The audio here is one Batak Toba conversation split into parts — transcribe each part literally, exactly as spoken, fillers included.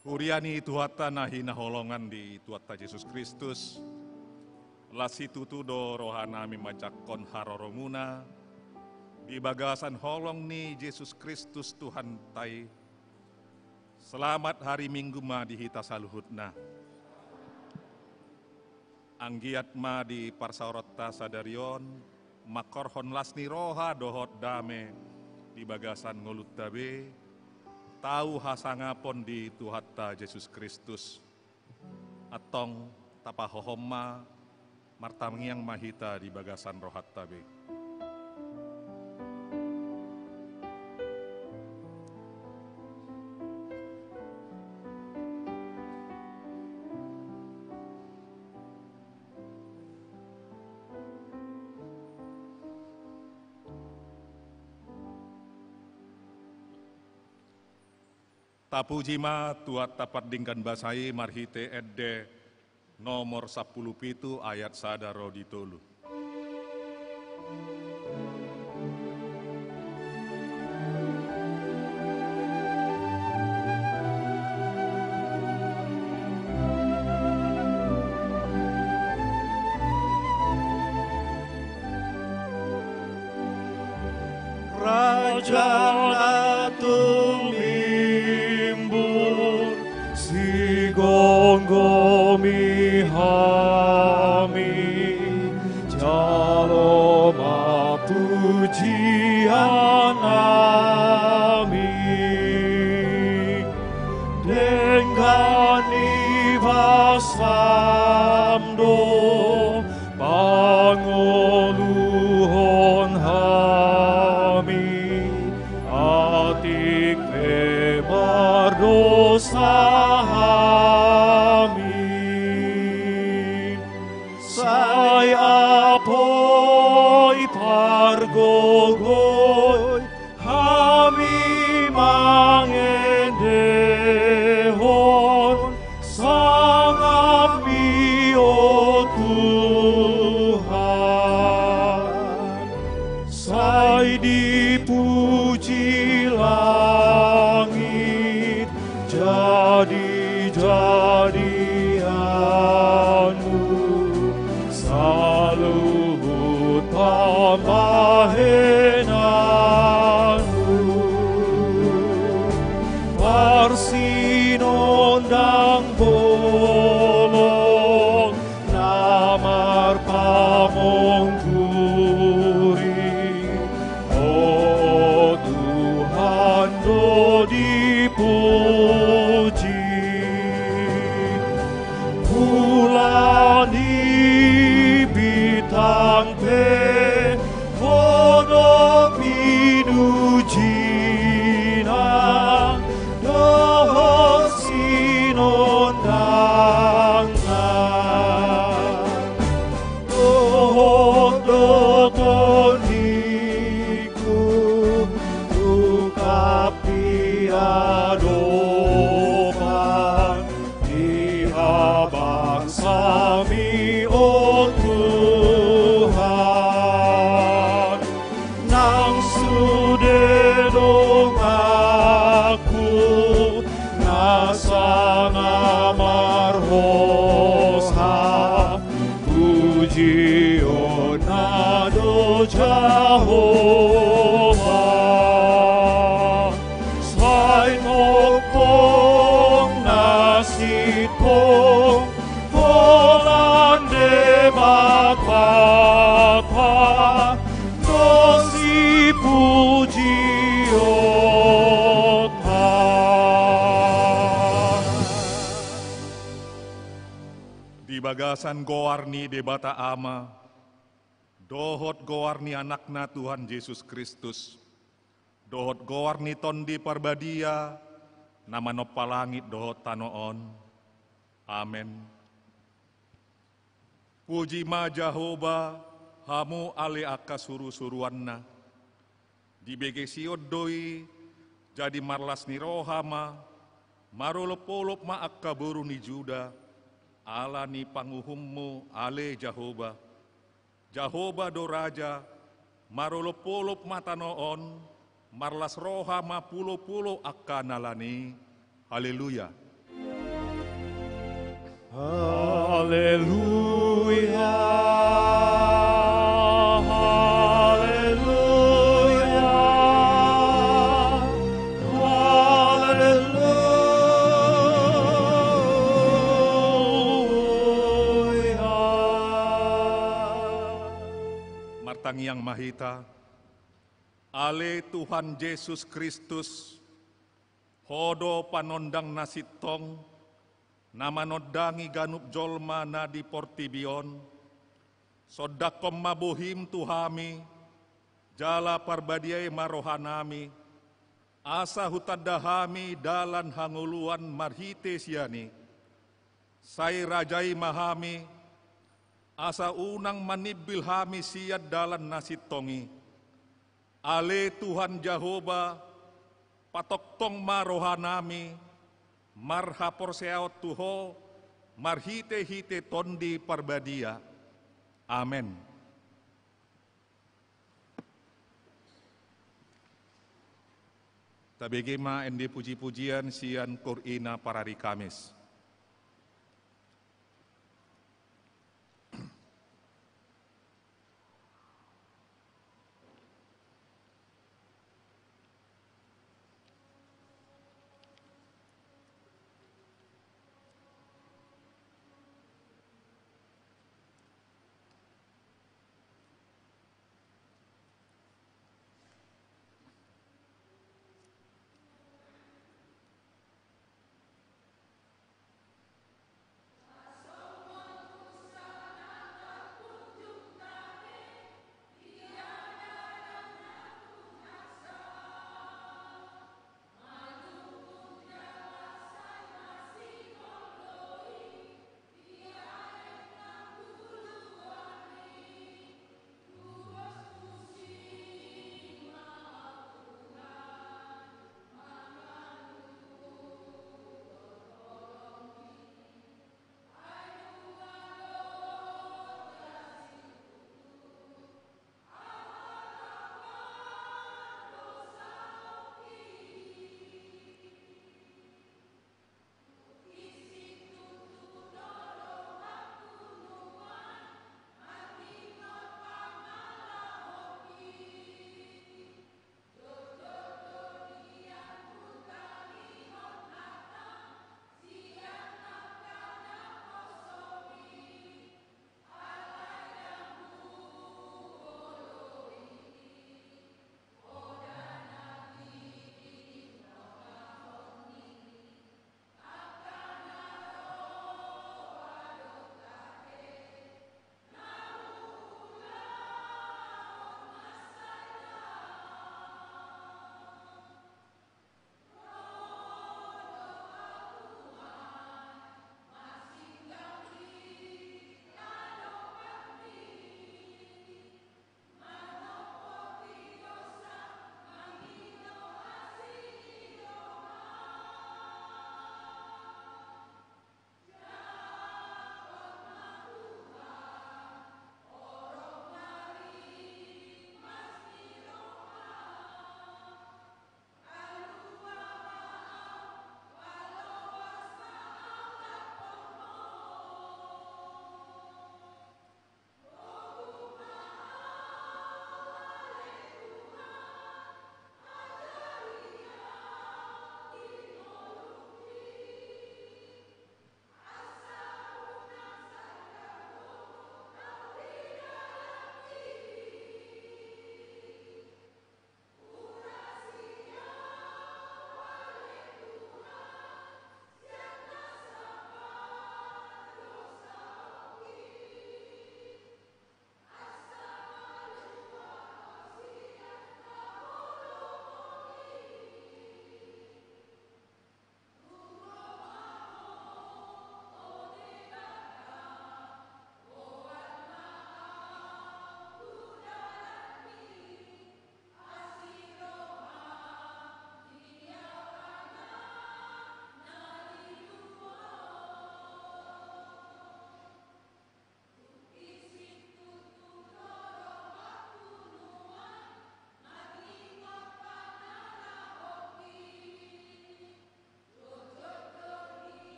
Huria ni Tuhanta na hinaholongan di Tuhanta Jesus Kristus, las situtu do rohanami manjangkon haroromuna di bagasan holong ni Jesus Kristus Tuhanta i. Selamat hari Minggu ma di hita saluhutna. Anggiat ma di parsaoronta sadari on mangkorhon las ni roha dohot dame di bagasan ngolunta be, tau hasangapon di Tuhanta Jesus Kristus. Antong tapahohom ma, martangiang ma hita di bagasan rohanta be. Tapuji ma Tuhanta pardenggan basa i marhite ende nomor sampulu pitu ayat sada ro di tolu. Raja na tumimbul, sigomgomi hami, jalo ma pujiannami. Denggan ni basam do pangoluhon hami, atik pe mardosa hami. Sai apoi pargogoi hami mangendehon sangapmi, o Tuhan. Sai dipuji langit jadi-jadianmu, saluhut pambahenanmu. Parsinondang bolon na marpamongguri, o Tuhan, do dipuji. Bulan i, bintang pe, on do pinujina dohot sinondangna. Dohot do tondingku, ungkap di adopan ni habangsami, o Tuhan. Nang sude donganku na sanga marhosa, pujionna do Jahowa. Sai tongtong na sintong holan Debatanta do sipujionta. Di bagasan goar ni Debata Ama, dohot goar ni Anakna Tuhan Jesus Kristus, dohot goar ni Tondi Parbadia, na manompa langit dohot tano on. Amen. Puji ma Jahowa, hamu ale angka surusuruanna. Dibege Sion do i, jadi marlas ni roha ma, marolopolop ma angka boru ni Juda, ala ni panguhummu, ale Jahowa. Jahowa do Raja, marolopolop ma tano on, marlas roha ma pulopulo angka na lan i. Haleluya. Haleluya, haleluya, haleluya. Martangiang ma hita. Ale Tuhan Jesus Kristus, Ho do panondang na sintong, na manondangi ganup jolma na di portibi on. Sondanghon ma bohim tu hami, jala parbadiai ma rohanami, asa hutanda hami dalan hangoluan marhite sian i. Sai rajai ma hami, asa unang manimbil hami sian dalan na sintong i. Ale Tuhan Jahowa, patok Tong ma rohanami marhaporseaon tu Ho marhitehite Tondi Parbadia. Amen. Tabege ma ende pujipujian sian Koor Ina parari Kamis.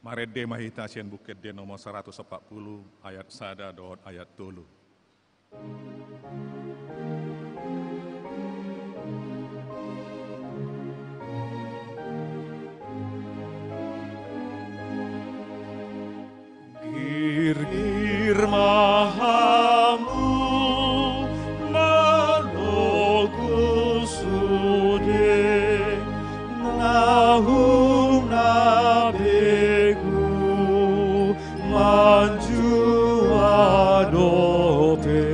Marende ma hita sian Buku Ende nomor saratus opat pulu, ayat sada dohot ayat tolu. Girgir ma hamu manogu sude, naung na begu manjua dope.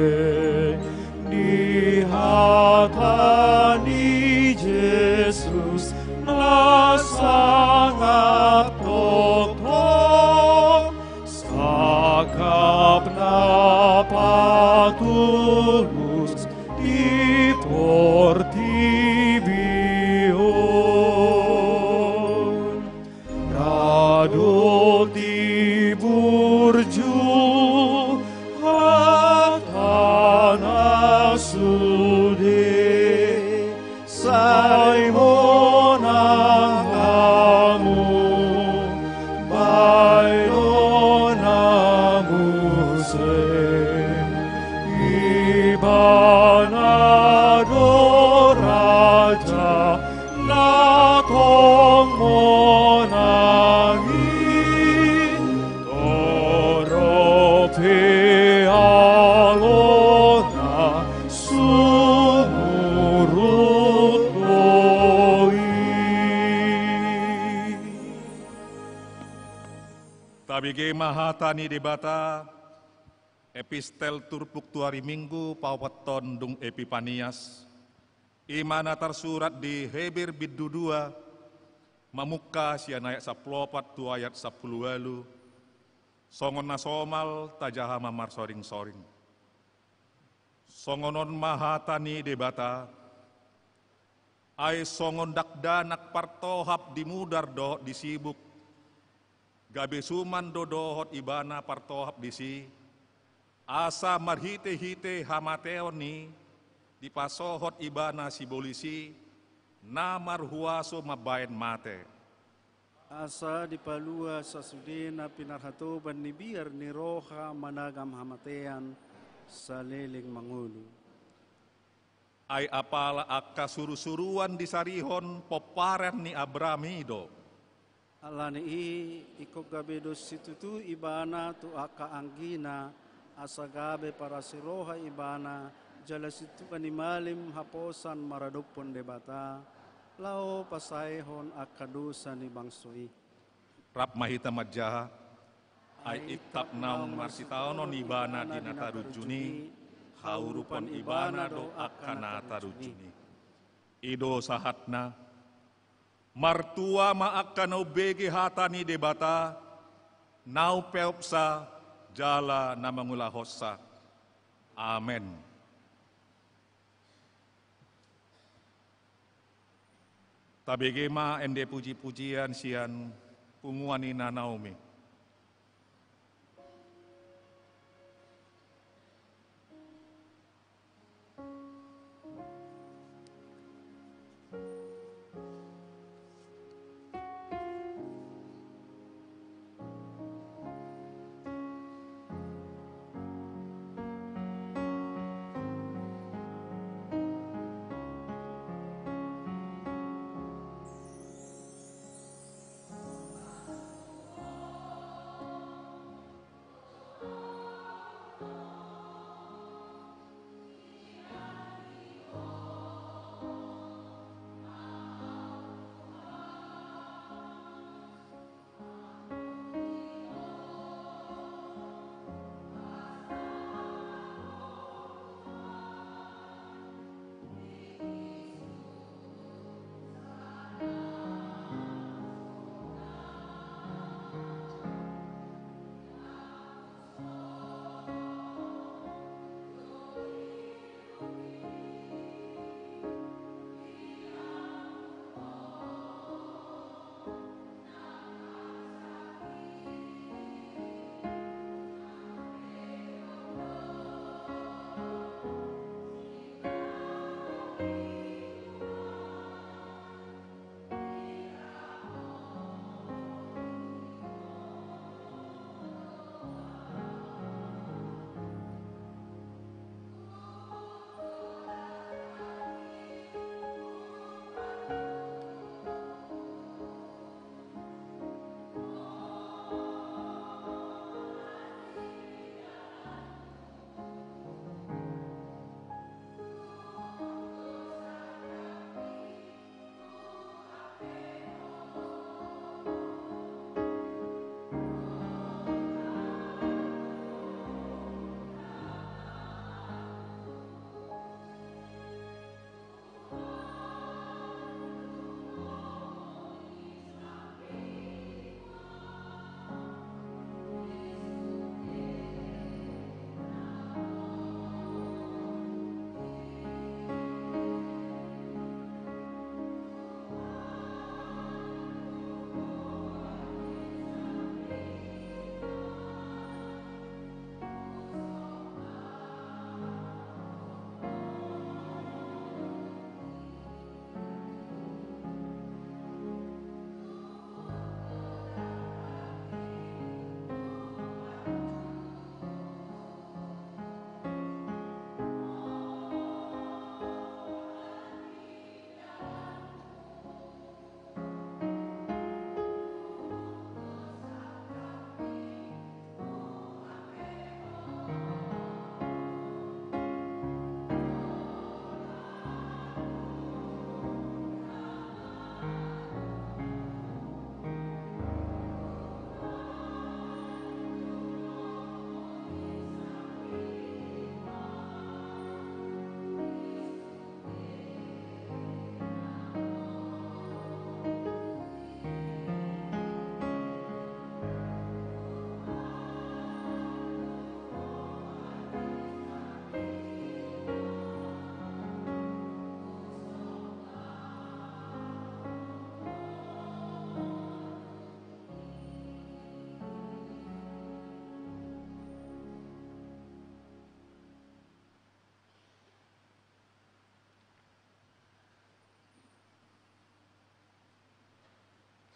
Di hata ni Jesus na sangap tongtong, sangap na patulus di portibi on. Radu di burju hatana sude, sai monang hamu, baenonna muse. Ibana do raja na tong monang i, torop pe alona sumurut do i. Tabege ma hata ni Debata. Epistel turpuk tu ari Minggu paopathon dung Epipanias, i ma na tarsurat di Heber bindu dua, mamungka sian ayat sampulu opat tu ayat sampulu ualu. Songon na somal tajaha ma marsoring-soring. Songon on ma hata ni Debata. Ai songon dakdanak partohap di mudar dohot di sibuk, gabe suman do dohot ibana partohap disi, asa marhite-hite hamateon i dipasohot ibana sibolis i, na marhuaso mambahen mate. Asa dipalua sasudena pinarhatoban ni biar ni roha managam hamatean saleleng mangolu. Ai apala angka suru-suruan disarihon pomparan ni Abraham i do. Alani i, ingkon gabe dos situtu ibana tu angka anggina, asa gabe parasi roha ibana, jala sintua ni malim haposan maradophon Debata, laho pasaehon angka dosa ni bangso i. Rap ma hita manjaha. Ai intap naung marsitaonon ibana di na tarunjuni, haurupon ibana do angka na tarunjuni. I do sahatna. Martua ma angka na umbege hata ni Debata, na umpeopsa jala na mangulahonsa. Amen. Tabege ma ende puji-pujian sian punguan ni na Naomi.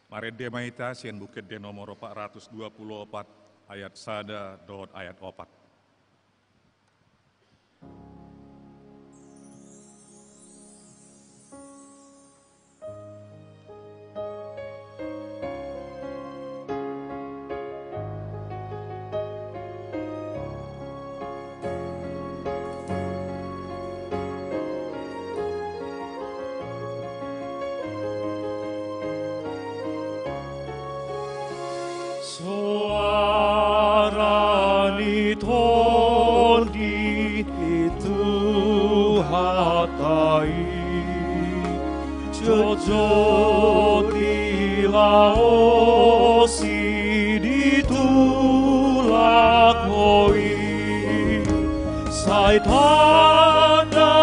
Marende ma hita sian Buku Ende nomor opat ratus dua pulu opat, ayat sada dohot ayat opat. Soara ni Tondi di Tuhanta i, jotjot dilaosi di tulangmu i, sai tanda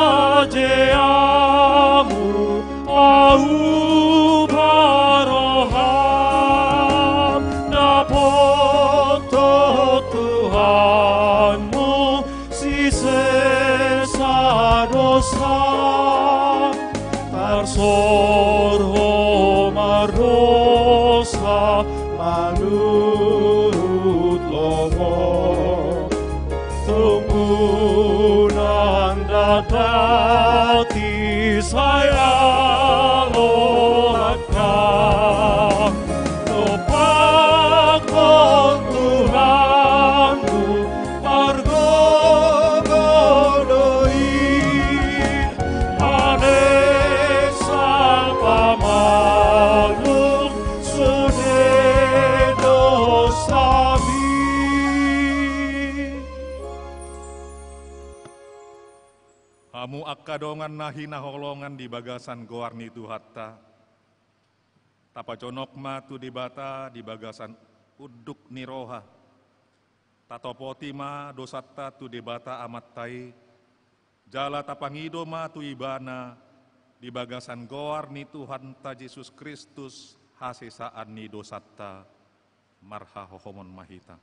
je hamu pauba roham, dapothon Tuhanmu sisesa dosa, tarsorho mardosa manurut lomo, tung unang datati sai alo Dompak Tuhanmu margogo do i, manesa pamalum sude dosami. Hamu angka dongan na hinaholongan di bagasan goar ni Tuhanta, tapajonok ma tu Debata di bagasan unduk ni roha. Tatopoti ma dosanta tu Debata Amanta i, jala tapangido ma tu Ibana di bagasan goar ni Tuhanta Jesus Kristus hasesaan ni dosanta. Marhahohomon ma hita.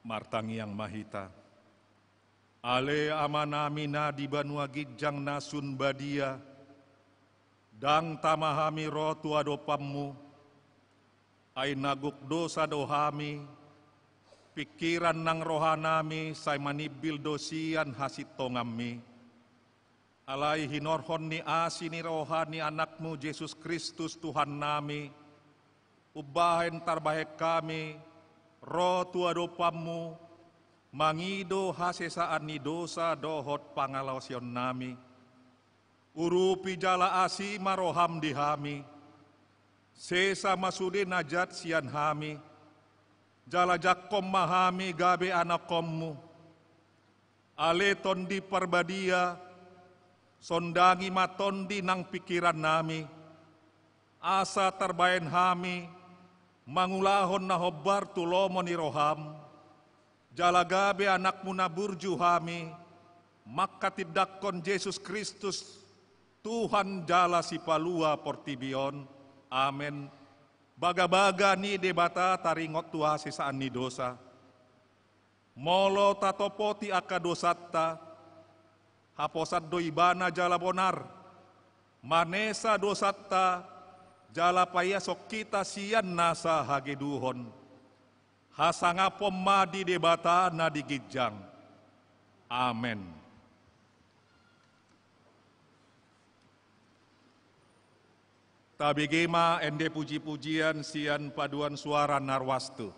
Martangiang ma hita. Ale Amanami na di banua ginjang na sun badia, ndang tama hami ro tu adopanmu, ai na gok dosa do hami, pingkiran nang rohanami sai manimbil do sian hasintonganmi. Alai hinorhon ni asi ni roha ni Anakmu Jesus Kristus Tuhannami, umbahen tarbahen hami ro tu adopanmu, mangido hasesaan ni dosa dohot pangalaosionnami. Urupi jala asi ma roham di hami, sesa ma sude na jat sian hami, jala jangkon ma hami gabe anakhonmu. Ale Tondi Parbadia, sondangi ma tondi nang pingkirannami, asa tarbahen hami mangulahon na hombar tu lomo ni roham, jala gabe anakmu na burju hami, manghatindanghon Jesus Kristus, Tuhan jala Sipalua portibi on. Amen. Bagabaga ni Debata taringot tu hasesaan ni dosa. Molo tatopoti angka dosanta, haposan do Ibana jala bonar, manesa dosanta, jala paiashon hita sian nasa hagedukon. Hasangapon ma di Debata na di ginjang. Amen. Tabege ma ende puji-pujian sian paduan suara na ruas tu.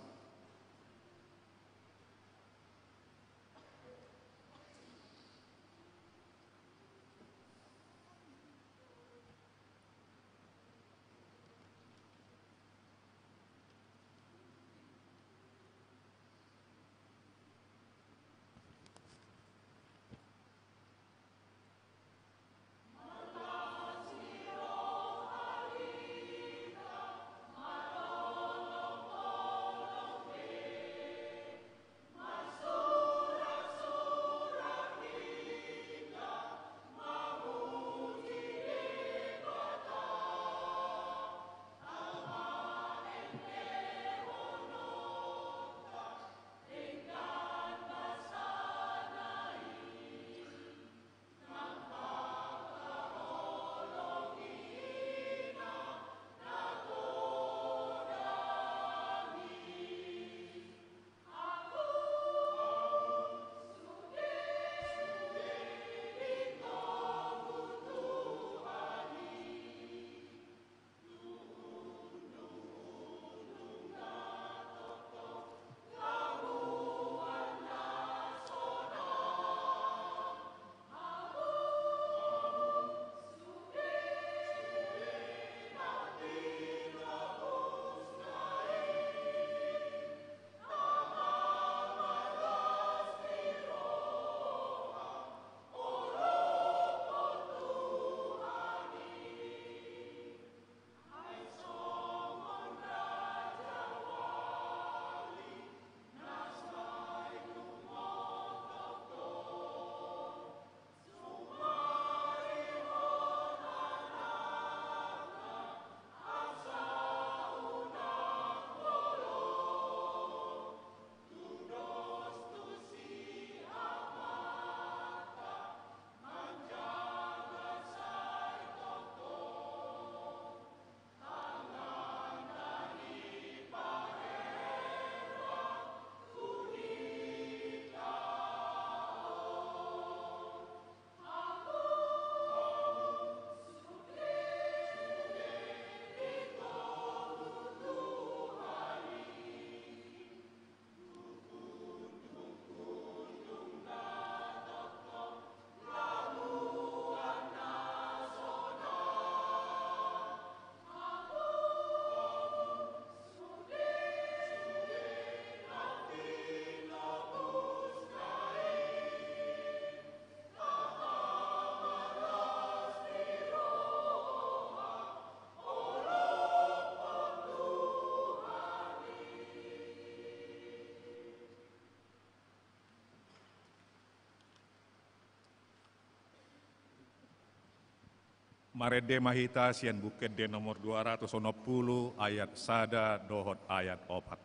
Marende ma hita sian Buku Ende nomor dua ratus onom pulu, ayat sada dohot ayat opat.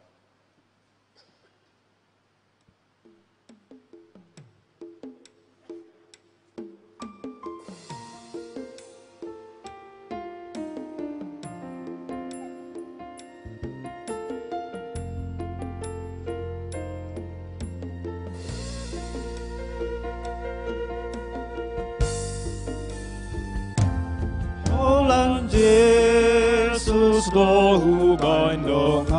Holan Jesus do hubaen donganku,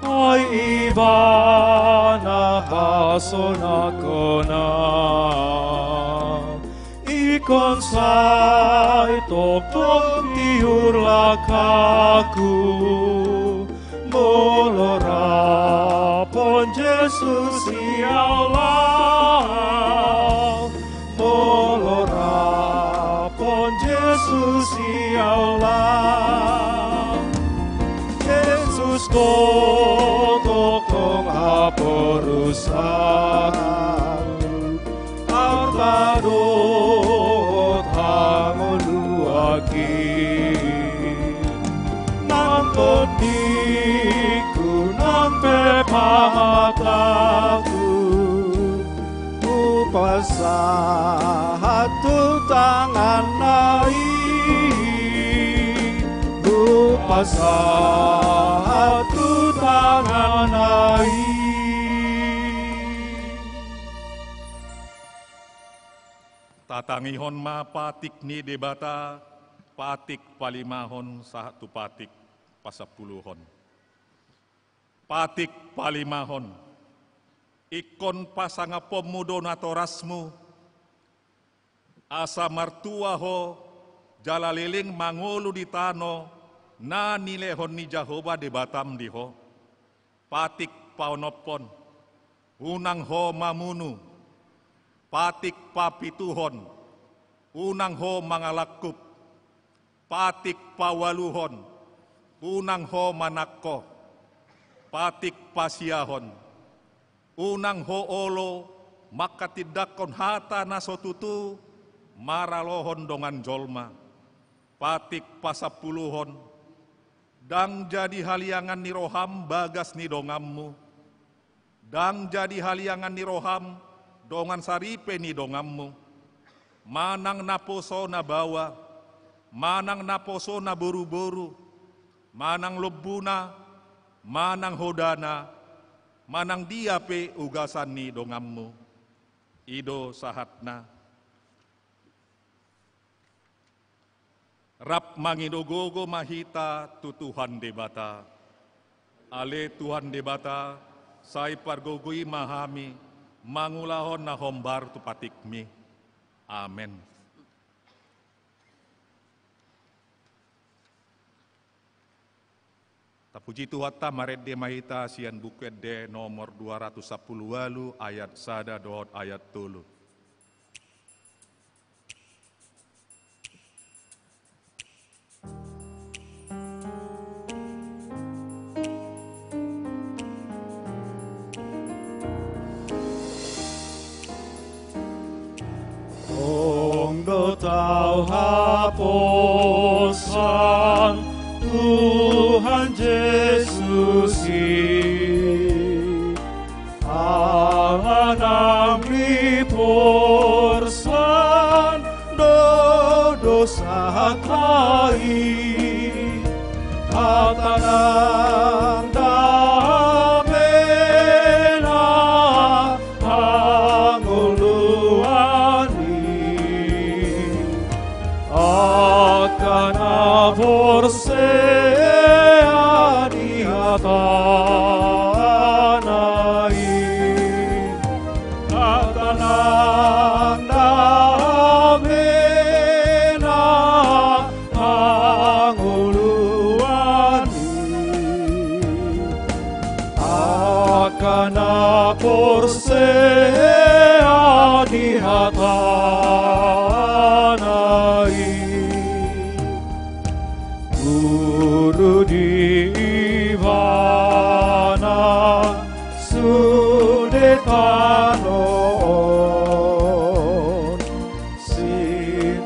ai Ibana hasonanghon ahu. Ingkon sai tongtong tiur langkangku, molo rap Tuhan Jesus ia Allah. Molo rap Tuhan Jesus ia Allah. Jesus do tongtong haporusangku, arta dohot hangoluanki. Nang tondingku, nang pe pamatangku, hupasahat tu tanganna i. Hupasahat tu tanganna i. Tatangihon ma patik ni Debata, patik palimahon sahat tu patik pasampuluhon. Patik palimahon. Ingkon pasangaponmu do natorasmu, asa martua ho jala leleng mangolu di tano na nilehon ni Jahowa Debatam di ho. Patik paonomhon, unang ho mamunu. Patik papituhon, unang ho mangalangkup. Patik paualuhon, unang ho manangko. Patik pasiahon, unang ho olo manghatindanghon hata na so tutu maralohon dongan jolma. Patik pasampuluhon, ndang jadi haliangan ni roham bagas ni donganmu. Ndang jadi haliangan ni roham dongan saripe ni donganmu, manang naposo na baoa, manang naposo na boruboru, manang lombuna, manang hodana, manang dia pe ugasan ni donganmu. I do sahatna. Rap mangido gogo ma hita tu Tuhan Debata. Ale Tuhan Debata, sai pargogoi ma hami mangulahon na hombar tu patikmi. Amen. Tapuji Tuhanta, marende ma hita sian Buku Ende nomor dua ratus sampulu ualu, ayat sada dohot ayat tolu. Tong do tau haposan Tuhan Jesus i, ala nang riporsan do dosanta i. Hata nang damena hangoluan i, angka na porsea di hatana i. Hata nang damena hangoluan i, angka na porsea di hatana i. Guru di Ibana sude tano on, sin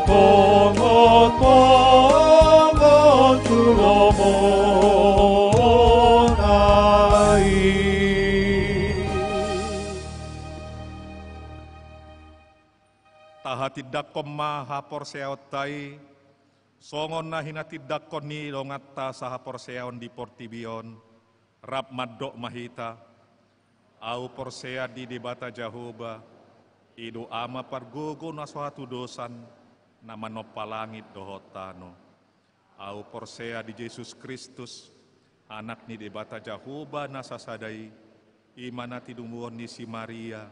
Tongon-tongon tu lomona i. Tahatindangkon ma haporseaonta i, songon na hinatindangkon ni donganta sahaporseaon di portibi on, rap mandok ma hita: Ahu porsea di Debata Jahowa, i do Ama pargogo na so hatudosan, na manompa langit dohot tano. Ahu porsea di Jesus Kristus, Anak ni Debata Jahowa na sasada i, i ma na tinumuon ni si Maria,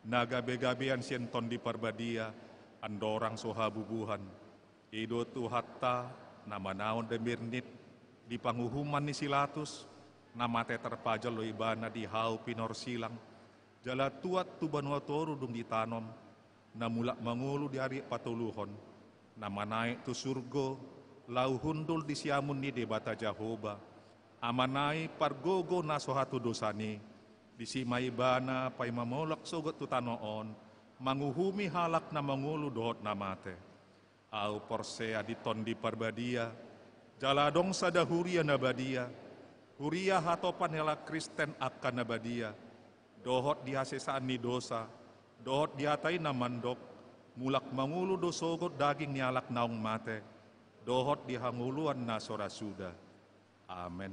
na gabe-gabean sian Tondi Parbadia, andorang so habubuhan. I do Tuhanta, na manaon damirnit di panguhuman ni si Latus, na mate tarpajal do Ibana di hau pinorsilang, jala tuat tu banua toru dung ditanom, na mulak mangolu di ari patoluhon, na manaek tu surgo, laho hundul di siamun ni Debata Jahowa, Amana i pargogo na so hatudosan i. Disi ma Ibana paima mangolap sogot tu tano on, manguhumi halak na mangolu dohot na mate. Ahu porsea di Tondi Parbadia, jala adong sada huria na badia, huria hatopan ni halak Kristen angka na badia, dohot di hasesaan ni dosa, dohot di hata i na mandok: Mulak mangolu do sogot daging ni halak naung mate, dohot di hangoluan na so ra suda. Amen.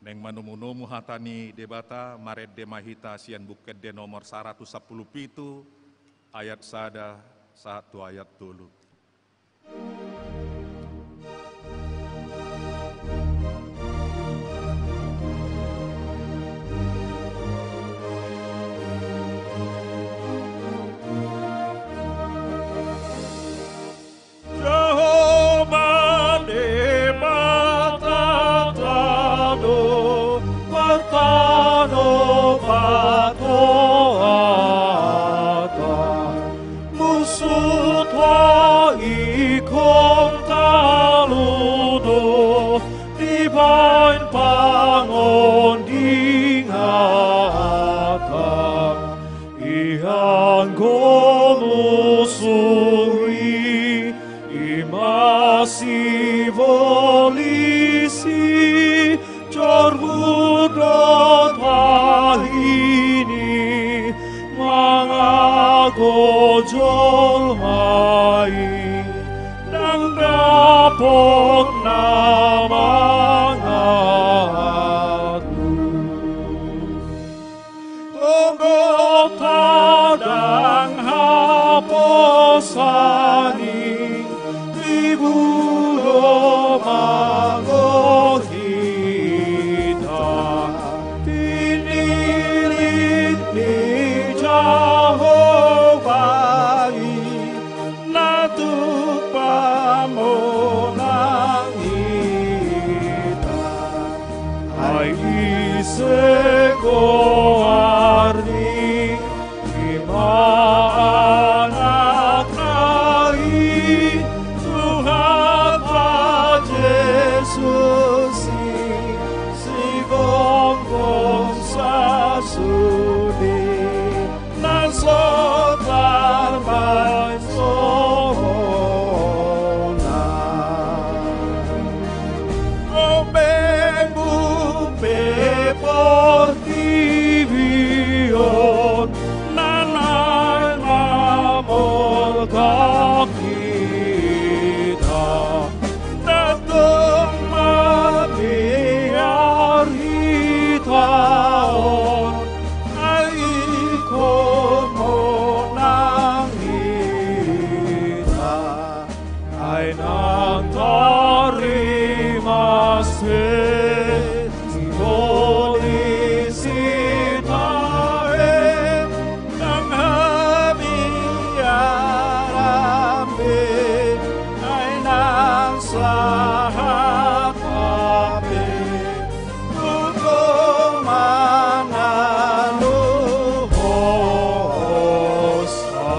Naeng manomu-nomu hata ni Debata, marende ma hita sian Buku Ende nomor saratus sampulu pitu, ayat sada sahat tu ayat tolu. Jahowa Debata ta do, partano patoatan. Musuta ingkon talu do, dibahen pangondinganta. Ianggo musu i, i ma sibolis i, jorhut do tahi ni mangago jolma i, ndang dapot na mangago. Onggo tadang haposan i, tibu do mago hita, pinilit ni Jahowa i, na tuk pamonang hita. Ai ise goarni, i ma Anakna i, Tuhanta Jesus i, sigonggom sasudi, na so tarbaen sohona. Ombeng bupe portibi on, na naeng mamolgak hita, ndang tung mabiar hita on, ai ingkon monang hita. Ai nang tarima sibolis hita be, nang hamiaran be, ai nang sahat hape, hukum manalu hosa.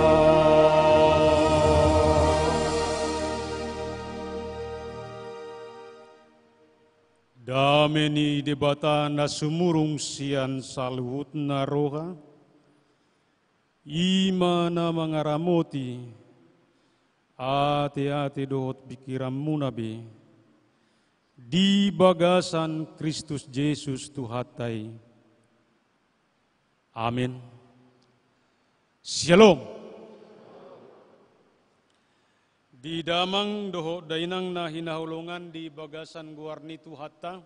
Dame ni Debata na sumurung sian saluhutna roha, I ma na mangaramoti ateate dohot pingkiranmuna be di bagasan Kristus Jesus Tuhanta i. Amen. Syalom. Di damang dohot dainang na hinaholongan di bagasan goar ni Tuhanta,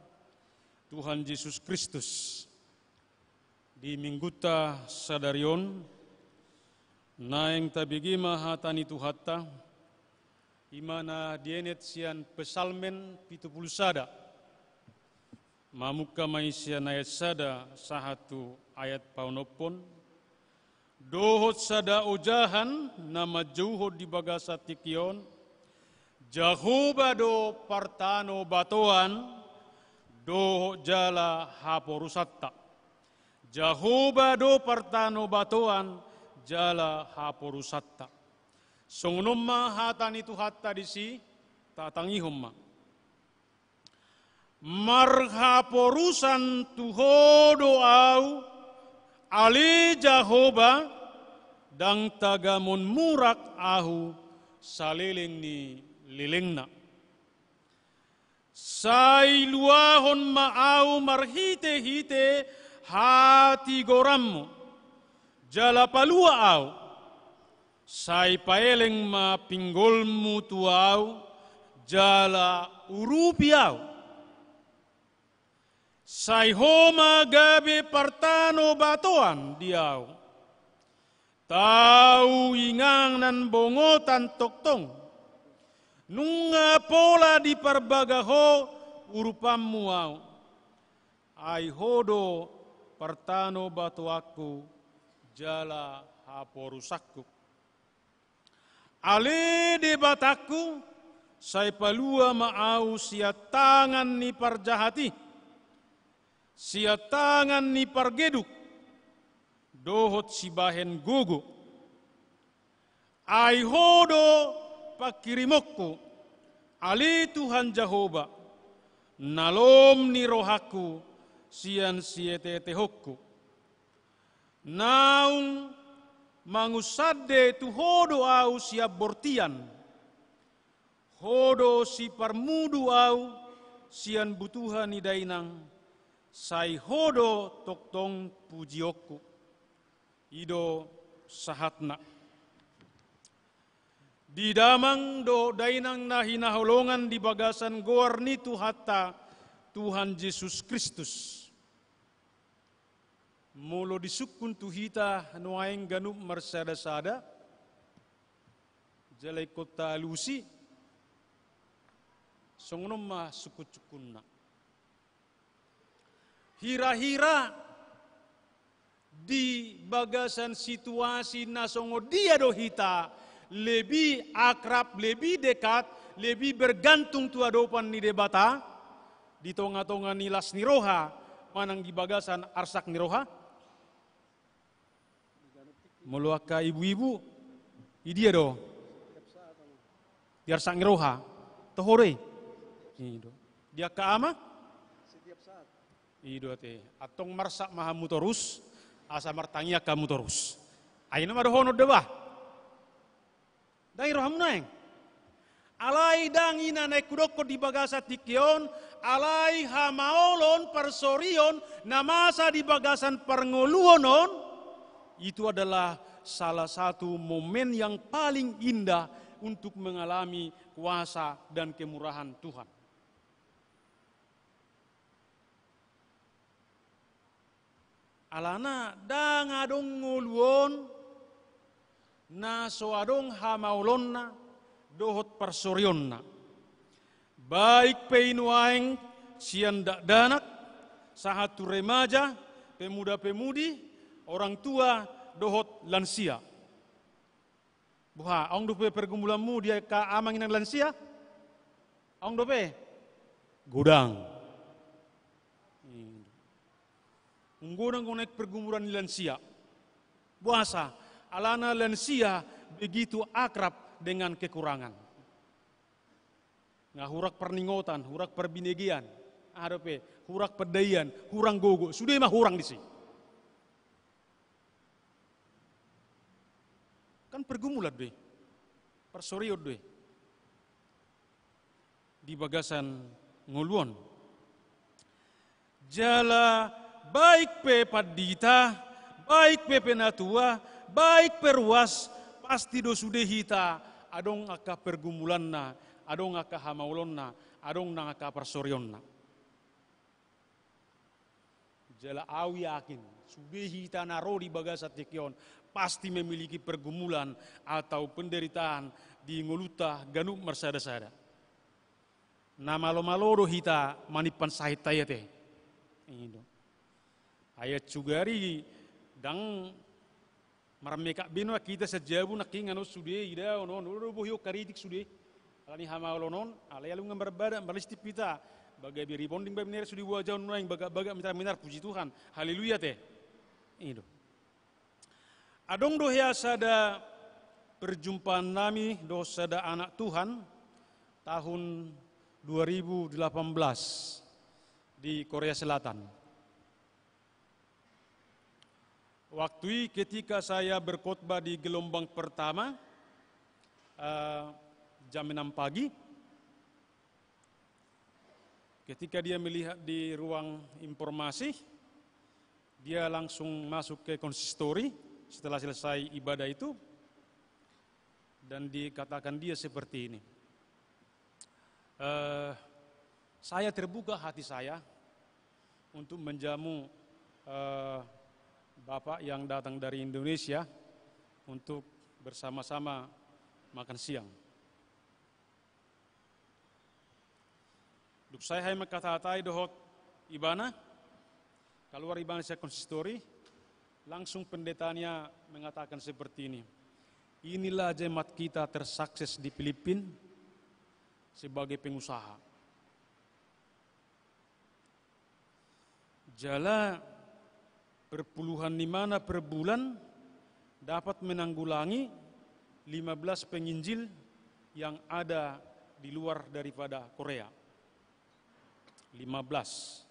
Tuhan Jesus Kristus. Di minggunta sadari on, naeng tabege ma hata ni Tuhanta, i ma na dienet sian Psalmen pitu pulu sada. Mamungka ma i sian ayat sada sahat tu ayat paonomhon. Dohot sada ojahan na manjouhon di bagasan tingki on, Jahowa do partanobatoan dohot jala haporusanta. Jahowa do partanobatoan jala haporusanta. Songon on ma hata ni Tuhanta disi, tatangihon ma. Marhaporusan tu Ho do ahu, ale Jahowa, ndang tagamon murak ahu saleleng ni lelengna. Sai luahon ma ahu marhitehite hatigoranmu, jala palua ahu. Sai paeleng ma pinggolmu tu ahu, jala urupi ahu. Sai Ho ma gabe partanobatoan di ahu. Tau inganan bongotan tongtong. Nunga pola diparbaga Ho urupanmu ahu. Ai Ho do partanobatoanku jala haporusanku. Ale Debatangku, sai palua ma ahu sian tangan ni parjahat i, sian tangan ni pargeduk, dohot sibahen gogo. Ai Ho do pangkirimonku, ale Tuhan Jahowa, na lom ni rohangku sian sieteetehonku. Naung mangunsande tu Ho do ahu sian bortian. Ho do siparmudu ahu sian butuha ni dainang, sai Ho do tongtong pujionku. I do sahatna. Di damang dohot dainang na hinaholongan di bagasan goar ni Tuhanta, Tuhan Jesus Kristus. Molo disungkun tu hita nuaeng ganup marsadasada, jala ingkon taalusi, songon on ma sungkunsungkunna. Hirahira di bagasan situasi na songon dia do hita lebih akrab, lebih dekat, lebih bergantung tu adopan ni Debata, di tongatonga ni las ni roha, manang di bagasan arsak ni roha? Molo angka ibuibu, i dia do? Di arsak ni roha. Toho do i? I do. Di angka ama? I do ate. Antong marsak ma hamu torus, asa martangiang hamu torus. Ai na ma dohonon da bah. Ndang i rohamu naeng. Alai ndang i na naeng hudokkon di bagasan tingki on, alai hamaolon, parsorion na masa di bagasan parngoluon on, itu adalah salah satu momen yang paling indah untuk mengalami kuasa dan kemurahan Tuhan. Alana ndang adong ngolu on na so adong hamaolonna dohot parsorionna. Baik pe i nuaeng sian dakdanak, sahat tu remaja, pemuda-pemudi, orang tua, dohot lansia. Boha, adong dope pergumulanmu di angka amang inang lansia? Adong dope? Godang. Unggodang do naeng pergumulan ni lansia. Boasa? Alana lansia begitu akrab dengan kekurangan. Nga hurang parningotan, hurang parbinegean, aha dope, hurang pandaian, hurang gogo, sude ma hurang disi. pergumulan do i, parsorion do i di bagasan ngolu on. Jala baik pe pandita, baik pe penatua, baik pe ruas, pasti do sude hita adong angka pergumulanna, adong angka hamaolonna, adong nang angka parsorionna. Jala au yakin, sude hita na ro di bagasan tingki on pasti memiliki pergumulan atau penderitaan di ngolunta ganup marsada-sada. Na malo-malo do hita manimpan sahit-sahit i. I do. Ai sugari ndang marmekap be nuaeng hita sian jabu nangkiningan on sude, ida on, on, on do bohi on haritik sude. Alani hamaolon on, alai alungan marbadan, marlistip hita. Baga be rebonding bae minera sude, boha jaon nuaeng bagak-bagak, minar-minar, puji Tuhan. Haleluya te. I do. Adong do hea sada perjumpaan nami dohot sada anak Tuhan tahun dua ribu delapan belas di Korea Selatan. Waktu i ketika saya berkhotbah di gelombang pertama, eh, jam enam pagi, ketika dia melihat di ruang informasi, dia langsung masuk ke konsistori setelah selesai ibadah itu, dan dikatakan dia seperti ini, eh, "Saya terbuka hati saya untuk menjamu, eh, Bapak yang datang dari Indonesia untuk bersama-sama makan siang." Dung sae hami mangkatatai dohot ibana, kaluar ibana sian konsistori, langsung pendetanya mengatakan seperti ini, "Inilah jemaat kita tersukses di Filipin sebagai pengusaha." Jala perpuluhan ni mana per bulan dapat menanggulangi lima belas penginjil yang ada di luar daripada Korea. Lima belas.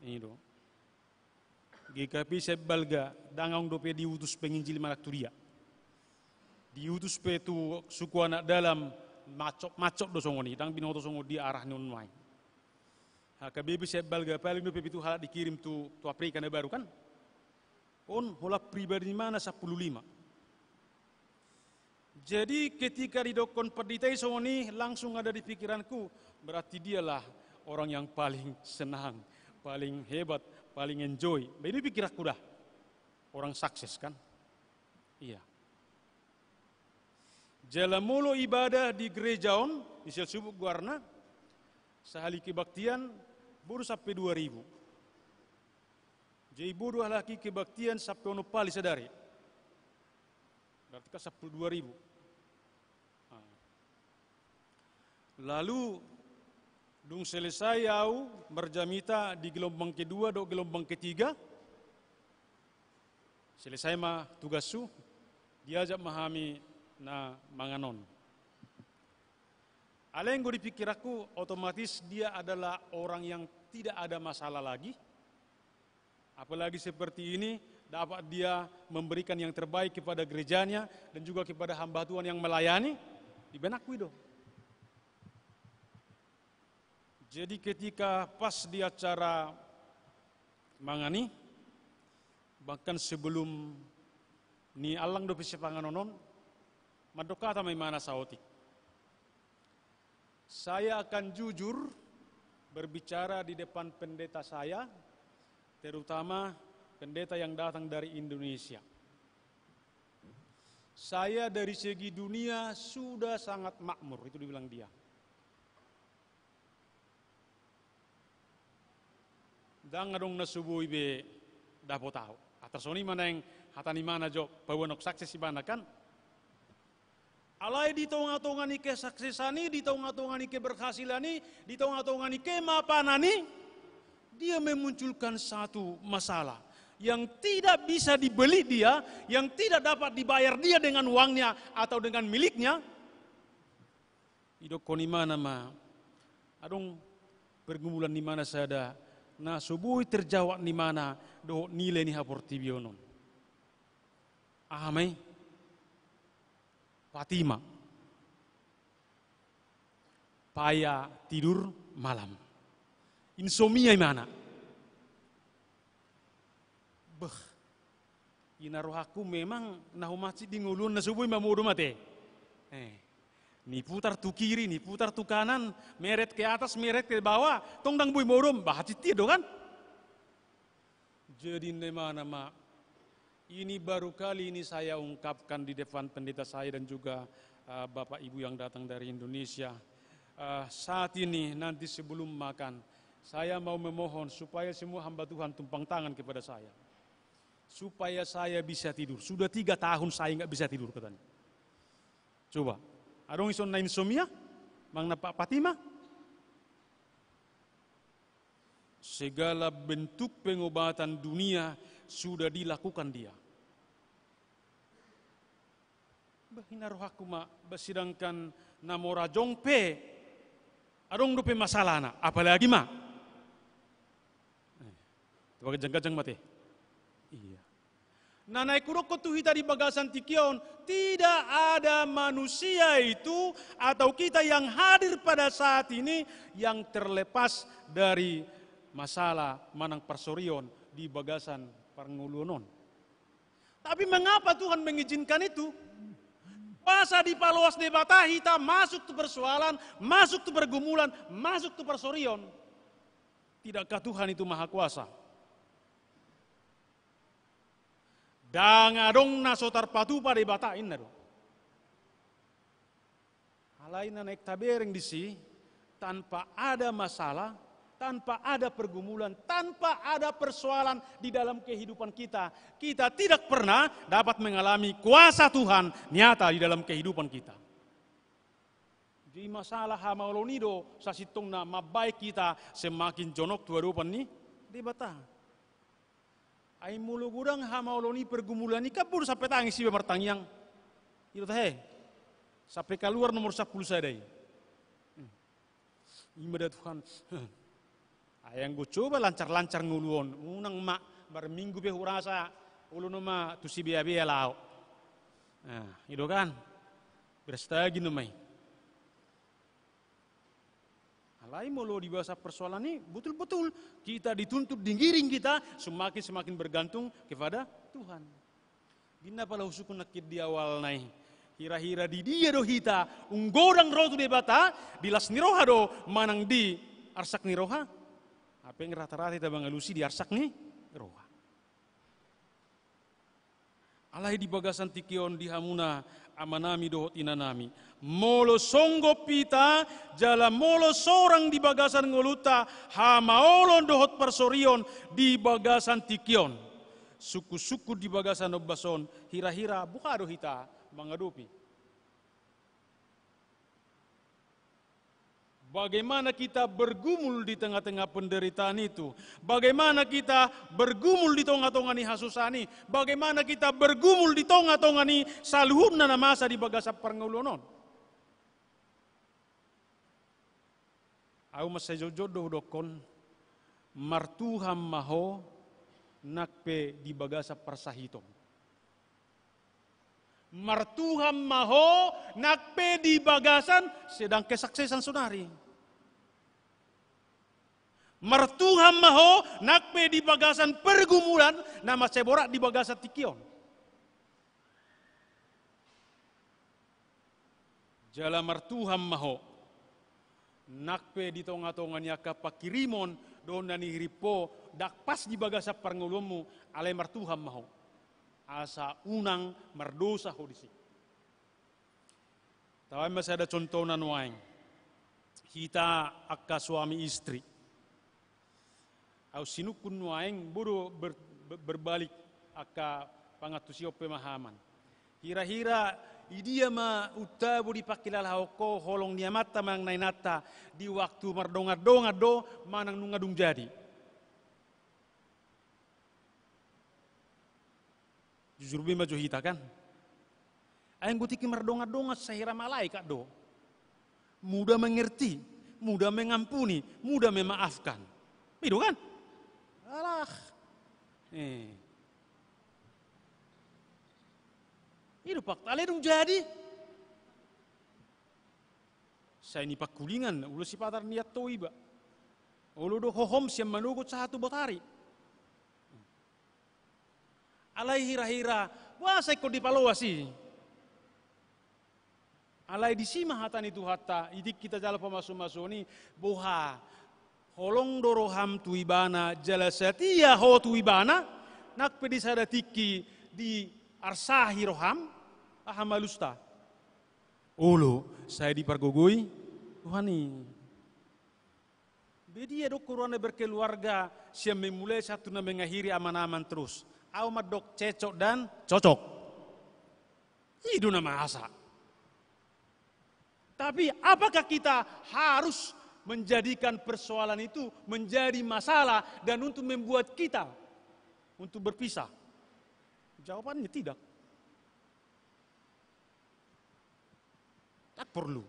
I do. G K P sian balga, ndang adong dope diutus penginjil manang tu dia. Diutus pe tu suku anak dalam, macot-macot do songon i, ndang binoto songon dia arah ni on nuaeng. H K B P sian balga paling dope pitu halak dikirim tu, tu Afrika na baru kan. On holan pribadi ni mana sampulu lima. Jadi ketika didokkon pandita i songon i, langsung ada di pikiranku, berarti dialah orang yang paling senang, paling hebat, paling enjoy. Ba i do pikiranku da. Orang sukses kan? Iya. Jala molo ibadah di gereja on, di Sial Subuk goarna, sahali kebaktian, boru sampe dua ribu. Jadi boru halak i kebaktian sampe onom pali sadari. Berarti kan sampulu dua ribu. Ah. Lalu, dung selesai au marjamita di gelombang kedua dohot gelombang ketiga, selesai ma tugashu, diajak ma hami na mangan on. Alai anggo di pikiranku, otomatis dia adalah orang yang tidak ada masalah lagi. Apalagi seperti ini, dapat dia memberikan yang terbaik kepada gerejanya dan juga kepada hamba Tuhan yang melayani, di benakku i do. Jadi ketika pas di acara mangan i, bahkan sebelum ni allang dope sipanganon on, mandok hata ma imana saotik. Saya akan jujur berbicara di depan pendeta saya, terutama pendeta yang datang dari Indonesia. Saya dari segi dunia sudah sangat makmur, itu dibilang dia. Ndang adong na so boi be dapot au. Atar songon i ma naeng hata ni imana jo, paboa naung sukses ibana kan. Alai di tonga-tonga ni kesuksesan i, di tonga-tonga ni keberhasilan i, di tonga-tonga ni kemapanan i, dia memunculkan satu masalah yang tidak bisa dibeli dia, yang tidak dapat dibayar dia dengan uangnya atau dengan miliknya. Didokkon imana ma, adong pergumulan ni imana sada, na so boi terjawab ni imana dohot nilai ni haportibion on. Aha ma i? Patima. Paya tidur malam. Insomnia imana. Beh, ina rohangku memang na humansit di ngoluon na so boi mamodom ate. Eh, niputar tu kiri, niputar tu kanan, meret ke atas, meret ke bawah, tong ndang boi modom, bah, hansit i do kan? Jadi, nemana ma, ini baru kali ini saya ungkapkan di depan pendeta saya dan juga, eh, Bapak Ibu yang datang dari Indonesia. Eh, saat ini, nanti sebelum makan, saya mau memohon supaya semua hamba Tuhan tumpang tangan kepada saya. Supaya saya bisa tidur. Sudah tiga tahun saya nggak bisa tidur, katanya. Coba, adong ison na insomnia, manang na pa-, Patima? Segala bentuk pengobatan dunia sudah dilakukan dia. Bah, ina rohangku ma, bah, sedangkan na mora jonok pe, adong dope masalahna, apalagi ma. Eh, tu bagajang-gajang mate. Iya. Nah, naeng hudokkon tu hita di bagasan tingki on, tidak ada manusia itu atau kita yang hadir pada saat ini yang terlepas dari masalah manang parsorion di bagasan parngoluon on. Tapi mengapa Tuhan mengizinkan itu? Asa dipaloas Debata hita masuk tu persoalan, masuk tu pergumulan, masuk tu parsorion. Tidakkah Tuhan itu maha kuasa? Ndang adong na so tarpatupa Debata, inna do. Alai na naeng tabereng disi, tanpa ada masalah, tanpa ada pergumulan, tanpa ada persoalan di dalam kehidupan kita, kita tidak pernah dapat mengalami kuasa Tuhan nyata di dalam kehidupan kita. Jadi masalah hamaolon i do sasintongna mambahen hita semakin jonok tu adopan ni Debata. Ai molo godang hamaolon i, pergumulan i, kan boi do sampe tangis iba martangiang. I do tahe. Sampe kaluar nomor sampulu sada i. Hmm. Ima da Tuhan. Ai anggo coba lancar-lancar ngolu on, unang ma, marminggu pe hurasa olo nama tu Sibeabea laho. Nah, i do kan. Berastagi nama i. Alai molo di bagasan persoalan i, betul-betul kita dituntut, digiring kita semakin, semakin bergantung kepada Tuhan. Di na pala husungkun nangkin di awalna i, hira-hira di dia do hita umgodang ro tu Debata, di las ni roha do manang di arsak ni roha? Hape rata-rata hita mangalusi di arsak ni roha. Alai di bagasan tingki on, di hamuna amanami dohot inanami, molo songgop hita jala molo sorang di bagasan ngolunta hamaolon dohot parsorion di bagasan tingki on, sungkun-sungkun di bagasan ombas on, hira-hira boha do hita mangadopi? Bagaimana kita bergumul di tengah-tengah penderitaan itu? Bagaimana kita bergumul di tonga-tonga ni hasusaan i? Bagaimana kita bergumul di tonga-tonga ni saluhutna na masa di bagasan parngoluon on? Ahu mansai jotjot do hudokkon, martuhan ma ho nang pe di bagasan parsahiton. Martuhan ma ho nang pe di bagasan sedang kesuksesan saonari. Martuhan ma ho nang pe di bagasan pergumulan na mansai borat di bagasan tingki on. Jala martuhan ma ho nang pe di tonga-tonga ni angka pangkirimon dohot na nihirim ho, ndang pas di bagasan parngoluonmu, alai martuhan ma ho asa unang mardosa ho disi. Tabaen ma sada contohna nuaeng. Hita angka suami istri. Ahu sinungkun nuaeng, boi do ber-, ber-, berbalik angka pangantusion pemahaman. Hira-hira idia ma untabo dipangkilalahon ho holong ni amanta manang na inanta di waktu mardongan-dongan do manang nunga dung jadi? Jujur be ma jo hita kan? Ai anggo tingki mardongan-dongan sahira malaikat do. Mudah mengerti, mudah mengampuni, mudah memaafkan. I do kan? Alah. Eh. I do fakta, alai dung jadi. Sai ni pangkulingan, olo sipatar ni antong iba. Olo do hohom sian manogot sahat tu botari. Alai hira-hira, boasa ingkon dipaloas i? Alai disi ma hata ni Tuhanta, di tingki tajalo pamasu-masuon i, boha, holong do roham tu ibana, jala satia ho tu ibana, nang pe di sada tingki diarsahi roham, aha ma alusta? Olo, sai dipargogoi Tuhan i. Be dia do rohana berkeluarga sian memulai sahat tu na mengakhiri aman-aman terus. Au mandok cecok dan cocok. I do na masa. Tapi apakah kita harus menjadikan persoalan itu menjadi masalah dan untuk membuat kita untuk berpisah? Jawabannya tidak. Tak perlu.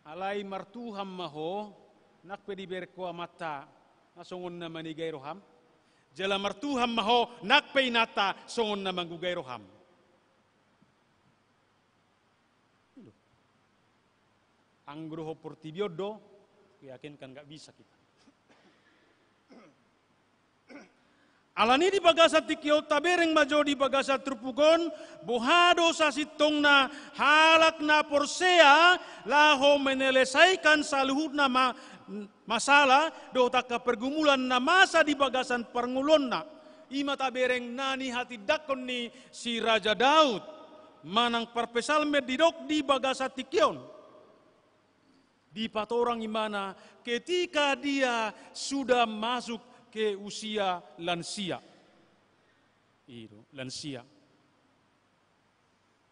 Alai martuhan ma ho, nang pe dibereng ho amanta, na songon na manegai roham. Jala martuhan ma ho, nang pe inanta, songon na manggugai roham. Anggo dohot portibi on do, yakinkan nggak bisa kita. Alani di bagasan tingki on tabereng ma jo di bagasan turpuk on, boha do sasintongna halak na porsea laho menyelesaikan saluhutna ma-, masalah dohot angka pergumulan na masa di bagasan parngoluonna. I ma tabereng na nihatindangkon ni si Raja Daud manang parpsalmen didok di bagasan tingki on. Dipatorang ibana ketika dia sudah masuk ke usia lansia. I do, lansia.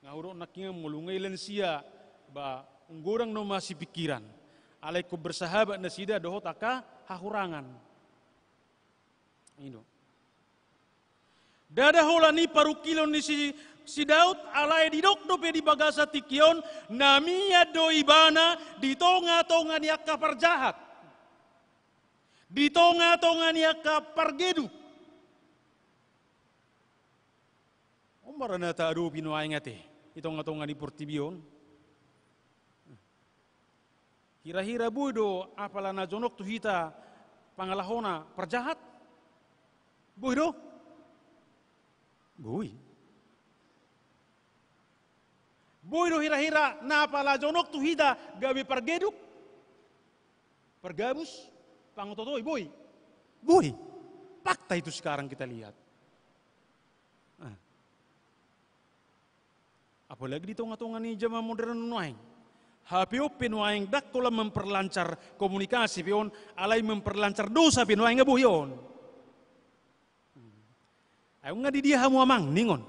Nga hudok nangkiningan molo nga i lansia, ba, ung godang nama sipingkiran. Alai ingkon bersahabat nasida dohot angka hahurangan. I do. Ndada holan i parungkilon ni si, si Daud, alai didok dope di bagasan tingki on, na mian do ibana di tonga-tonga ni angka parjahat. Di tonga-tonga ni angka pargeduk. On ma ra na taadopi nuaeng ate, di tonga-tonga ni portibi on. Hira-hira boi do apala na jonok tu hita pangalahona parjahat? Boi do? Boi. Boi do hira-hira na apala jonok tu hita gabe pargeduk, pargabus, pangototoi, boi? Boi. Fakta itu sekarang kita lihat. Nah. Apalagi di tonga-tonga ni zaman modern nuaeng. H P on pe nuaeng ndang holan memperlancar komunikasi pe on, alai memperlancar dosa pe nuaeng, nga boi on. Ai nunga di dia hamu amang ningon?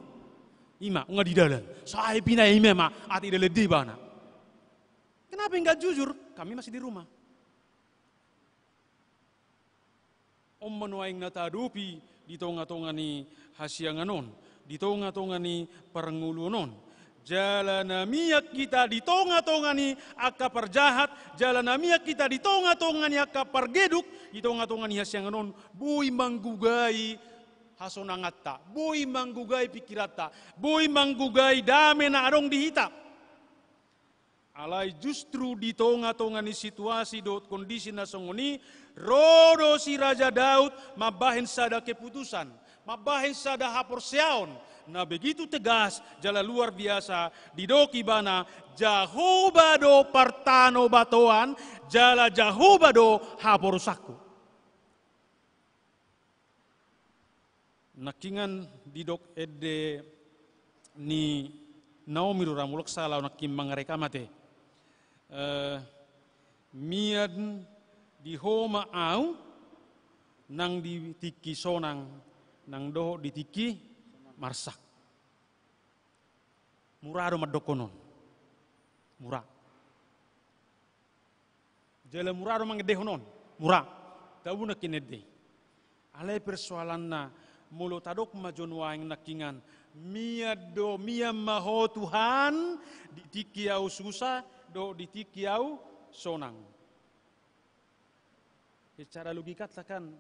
I ma, nunga di dalan. Sai pinaima ma, ate di dalan do ibana. Kenapa nggak jujur? Kami masih di rumah. On ma nuaeng na taadopi di tonga-tonga ni hasiangan on, di tonga-tonga ni parngoluon on. Jala na mian hita di tonga-tonga ni angka parjahat, jala na mian hita di tonga-tonga ni angka pargeduk, di tonga-tonga ni hasiangan on, boi manggugai hasonanganta, boi manggugai pingkiranta, boi manggugai dame na adong di hita. Alai justru di tonga-tonga ni situasi dohot kondisi na songon i, ro do si Raja Daud mambahen sada keputusan, mambahen sada haporseaon na begitu tegas jala luar biasa, didok ibana, Jahowa do partanobatoan, jala Jahowa do haporusanku. Nangkiningan didok ende ni Naomi do ra, molo sala nangkin mangarekam ate. Eh, mian di ho ma au, nang di tingki sonang, nang dohot di tingki marsak. Mura do mandokkon on. Mura. Jala mura do mangendehon on. Mura. Tabu nangkin ende. Alai persoalanna, molo tadok ma jo nuaeng nangkiningan, mian do, mian ma ho Tuhan, di tingki au susa, dohot di tingki au sonang. Secara logikanta kan,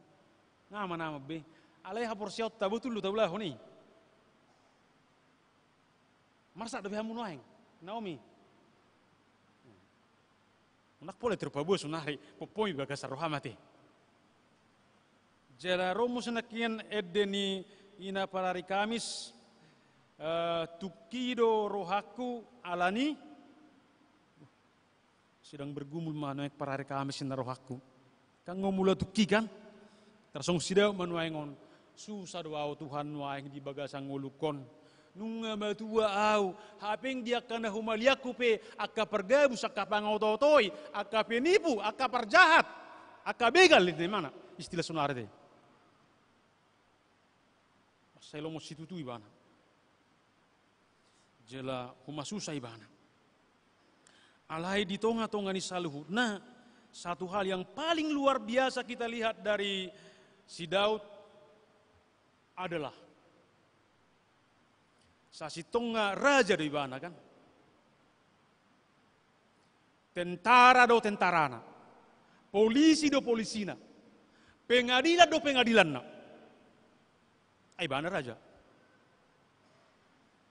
nga aman-aman be. Alai haporseaonta botul do taulahon i. Marsak dope hamu nuaeng, Naomi? Unang pola tirupa bua sonari, pompom i bagasan roham ate. Jala ro muse nangkin ende ni ina parari Kamis, eh, tungki do rohangku alani, sedang bergumul ma nuaeng parari Kamis inna rohangku. Kan nga mula tungki kan? Tarsongon si Daud ma nuaeng on. Susah do au Tuhan nuaeng di bagasan ngolungkon. Nunga matua au, hape di angka na humaliangku pe, angka pargabus, angka pangaotaotoi, angka penipu, angka parjahat, angka begal, ninna imana, istilah sonari te. Sai lomo situtu ibana. Jala humasusa ibana. Alai di tonga-tonga ni saluhutna, satu hal yang paling luar biasa kita lihat dari si Daud adalah sasintongna raja do ibana kan. Tentara do tentarana, polisi do polisina, pengadilan do pengadilanna. Ai ibana raja.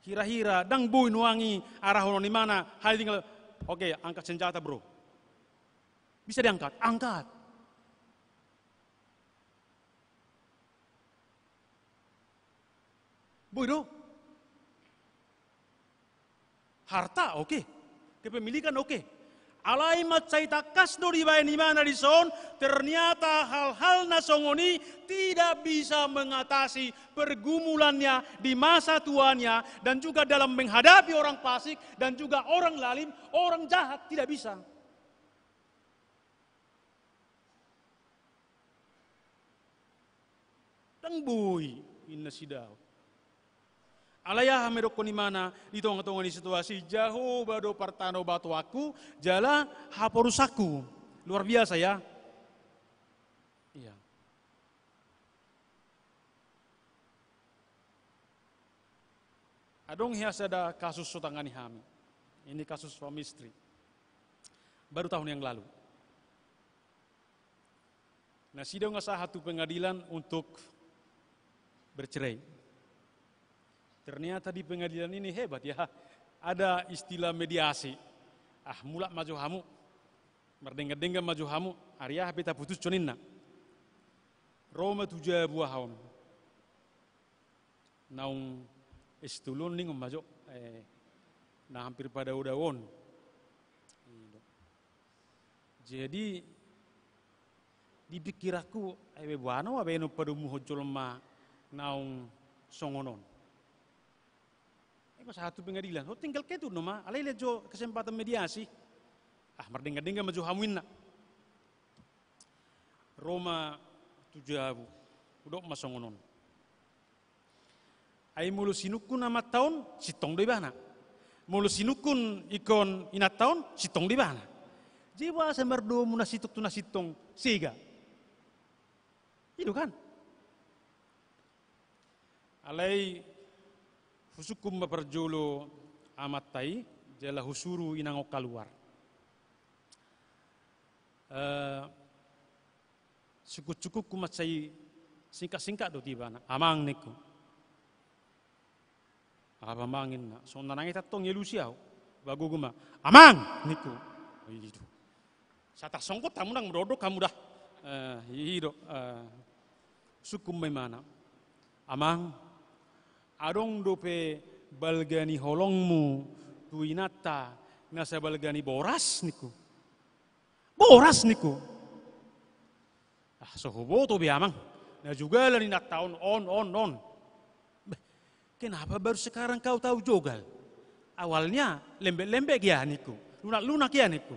Hira-hira ndang boi nuaeng i arahonon imana, hanya tinggal, "Oke, angkat senjata, bro." Bisa diangkat? Angkat. Boi do. Harta, oke. Kepemilikan, oke. Alai mansai tangkas do dibaen imana dison, ternyata hal-hal na songon i tidak bisa mengatasi pergumulannya di masa tuanya, dan juga dalam menghadapi orang fasik, dan juga orang lalim, orang jahat, tidak bisa. Ndang boi, ninna si Daud. Alai aha ma didokkon imana di tonga-tonga ni situasi, Jahowa do partanobatoanku, jala haporusanku. Luar biasa ya. Iya. Adong hea sada kasus hutangani hami. Ini kasus suami istri. Baru tahun yang lalu. Nasida nga sahat tu pengadilan untuk bercerai. Ternyata di pengadilan ini hebat ya. Ada istilah mediasi. Ah, mulak ma jo hamu. Mardenggan-denggan ma jo hamu. Ari aha pe taputushon ninna. Ro ma tu jabu aha on. Naung S tolu on ningon ma jo, eh, na hampir padao-dao on. Jadi di pikiranku, eh, boano ma baenon padomuhon jolma naung songon on. Eh, pas sahat tu pengadilan, oh, tinggal ketu nama, alai lean jo kesempatan mediasi. Ah, mardenggan-denggan ma jo hamu ninna. Ro ma tu jabu, hudok ma songon on. Ai molo sinungkun amanta on, sintong do ibana. Molo sinungkun ingkon inanta on, sintong do ibana. Jadi boasa mardomu na sintong tu na sintong, sega. I do kan? Alai husungkun ma parjolo amanta i, jala husuru inang on kaluar. Eh, sungkun-sungkunku mansai singkat-singkat do tu ibana. Amang, ningku. Aha amang, ninna. Songon na nanget antong, dialusi ahu. Bagogo ma. Amang, ningku. I do. Sai tarsonggot hamu, ndang modok hamu da. Eh, i do. Eh, sungkun ma imana. Amang, adong dope balga ni holongmu tu inanta na sabalga ni boras, ningku. Boras, ningku. Ah, so huboto be, amang. Na jogalan inanta on, on, on, on. Beh, kenapa baru sekarang kau tahu jogal? Awalnya lembek-lembek ia, ningku. Lunak-lunak ia, ningku.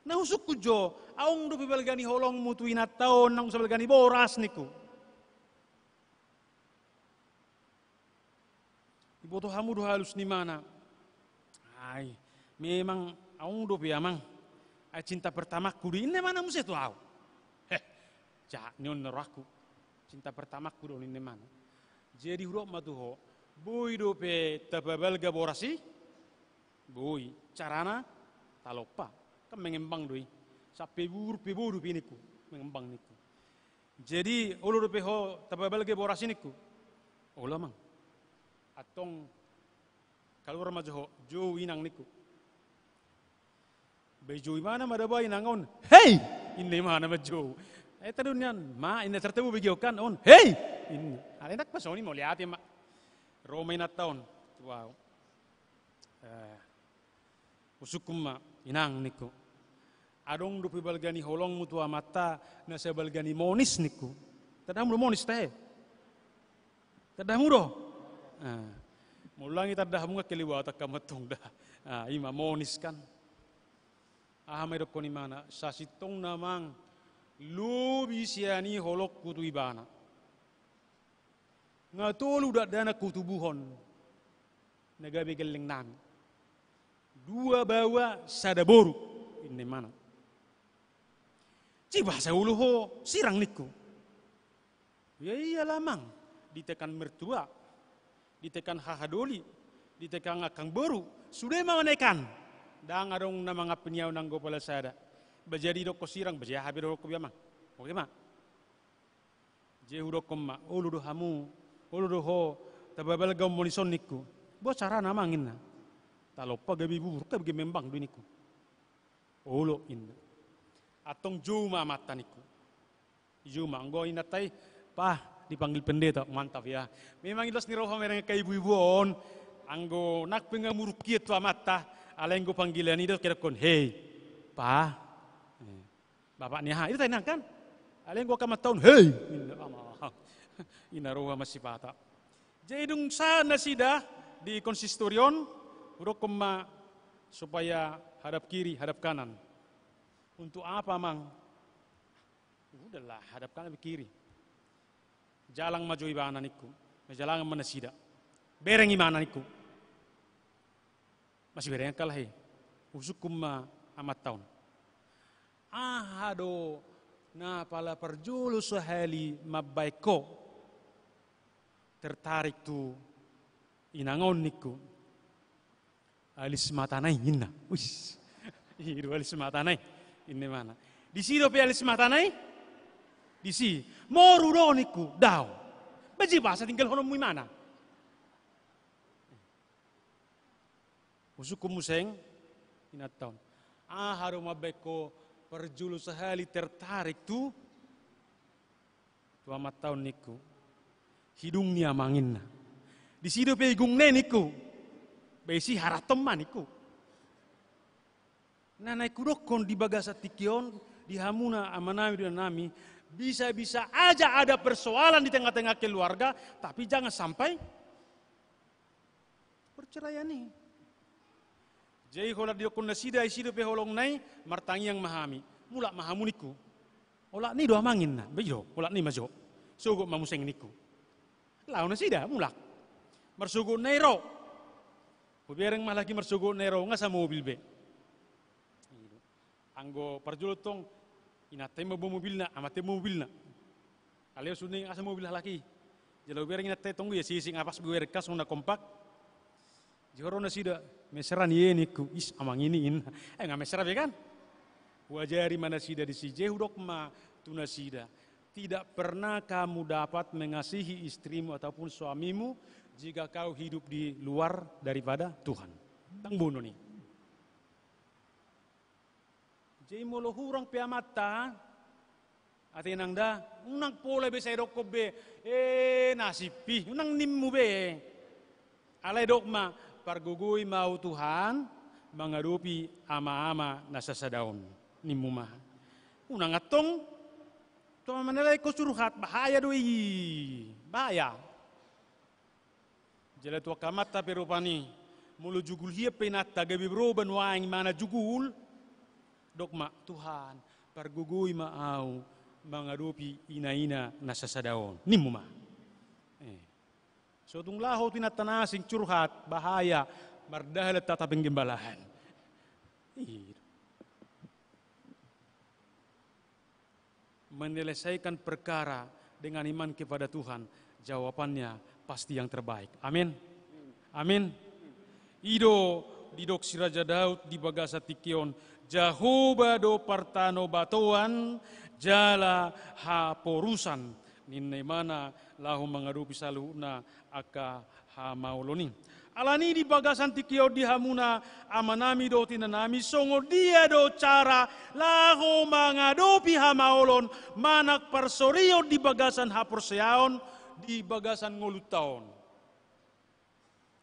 Na husungkun jo, adong dope balga ni holongmu tu inanta on, naung sabalga ni boras, ningku. Diboto hamu do halus ni imana. Ai, memang adong dope, amang. Ai cinta pertamaku do i, ninna imana muse tu ahu. Heh, jahat ni on na rohangku. Cinta pertamaku do, ninna imana. Jadi hudok ma tu ho, boi dope tapabalga boras i? Boi. Carana? Talompa. Kan mengembang do i. Sampe buruk pe boi dope i, ningku. Mengembang, ningku. Jadi, olo dope ho tapabalga boras i, ningku? Olo, amang. Antong kaluar ma jo ho, jou inang, ningku. Bai jou ibana ma daba inang on, "Hei!" inna ibana manjou. Eh, tadun nian, "Ma," inna, "tartabu bai giok kan on, hei!" inna. Alai ndang pas on i, mauliate ma. Ro ma inanta on tu ahu. Eh, husungkun ma, "Inang," ningku, "adong dope balga ni holongmu tu amanta na sabalga ni monis," ningku. Tanda hamu do monis, tahe? Tanda hamu do? Ah. Molo nunga tanda hamu, nga keliwatan hamu antong da. Ah, ima monis kan. Aha ma didokkon ibana? "Sasintongna amang, lobi sian i holongku tu ibana. Nga tolu dakdanak hutubuhon na gabe gelleng nami. Dua baoa, sada boru," inna ibana. "Jadi boasa olo ho sirang?" ningku. "Ya iyalah amang, ditekan mertua, ditekan haha doli, ditekan angkang boru, sude ma naekan. Ndang adong na mangampini ahu nanggo pala sada. Ba jadi didokkon sirang, ba jadi aha be didokkon be amang. Oke ma." Jadi hudokkon ma, "Olo do hamu, olo do ho, taba balga on monis on," ningku. "Boasa carana amang?" inna. "Talompa gabe bubur, gabe membang do i," ningku. "Olo," inna. "Antong jou ma amanta," ningku. "Jou ma, anggo inanta i, Pa, dipanggil pendeta, mantap ya. Memang i dos ni roha mereng angka ibu-ibu on, anggo nang pe nga muruk hian tu amanta, alai anggo panggilan i do didokkon, 'Hei, Pa.'" Eh. Bapak ni aha? I do tahe nang kan? Alai anggo angka amanta on, "Hei!" Inna, ama. Inna roha masipata. Jadi dung sahat nasida di konsistori on, hudokkon ma supaya hadap kiri, hadap kanan. "Untuk apa, Mang?" "Udahlah, hadap kanan, hadap kiri." Jalang ma jo ibana ningku. Jalang ma nasida. Bereng ibana ningku. Masibereng angka lae. Husungkun ma amanta on. Aha do na pala parjolo sahali mambaen ho tertarik tu inang on ningku? Alis matana i ninna. Uis. I do alis matana i. Ninna imana. Disi dope alis matana i? Disi. Moru do ningku. Dao. Ba jadi boasa tinggalhononmu imana? Husungkun muse inanta on. Aha do mambaen ho parjolo sahali tertarik tu, tu amanta on ningku? Hidung ni amang inna. Disi dope hidungna i ningku. Ba disi haraton ma ningku. Na naeng hudokkon di bagasan tingki on, di hamuna amanami dohot inanami, bisa-bisa aja ada persoalan di tengah-tengah keluarga, tapi jangan sampai perceraian i. Jadi holan didokkon nasida, disi dope holongna i, martangiang ma hami. Mulak ma hamu ningku. Olat ni do amang inna. Ba i do, olat ni ma jo. Sogot ma muse ningku. Laho nasida, mulak. Marsogot na i ro. Hubereng ma halak i marsogot na i ro, nga samobil be. Anggo parjolo tong, inanta i mamboan mobilna, amanta i mamboan mobilna. Alai songon i nga samobil halak i. Jala hubereng inanta i tong, ia sisik, nga pas hubereng, nga songon na kompak. Jadi ro nasida, mesra ni e ningku, is amang ini inna. Eh, nga mesra be kan? Huajari ma nasida disi, jadi hudok ma tu nasida. Tidak pernah kamu dapat mengasihi istrimu ataupun suamimu jika kau hidup di luar daripada Tuhan. Ndang bonon i. Jadi molo hurang pe amanta, ate nang da, unang pola be sai dokkon be, eh, nasip i, unang nimmu be. Alai dok ma, pargogoi ma au Tuhan, mangadopi ama-ama na sasada on. Nimmu ma. Unang antong, tu ama na lain ho curhat, bahaya do i, bahaya. Jala tu angka amanta pe rupani, molo jugul hian pe inanta gabe berubah nuaeng imana jugul, dok ma, Tuhan, pargogoi ma au mangadopi ina-ina na sasada on. Nimmu ma. Eh. So tung laho tu inanta na asing curhat, bahaya, mardalan tatap penggembalahan. Iya. Menyelesaikan perkara dengan iman kepada Tuhan, jawabannya pasti yang terbaik. Amin. Amin. I do didok si Raja Daud di bagasan tingki on, Jahowa do partanobatoan jala haporusan, ninna imana laho mangadopi saluhutna angka hamaolon i. Alani di bagasan tingki on di hamuna amanami dohot inanami, songon dia do cara laho mangadopi hamaolon manang parsorion di bagasan haporseaon di bagasan ngolunta on.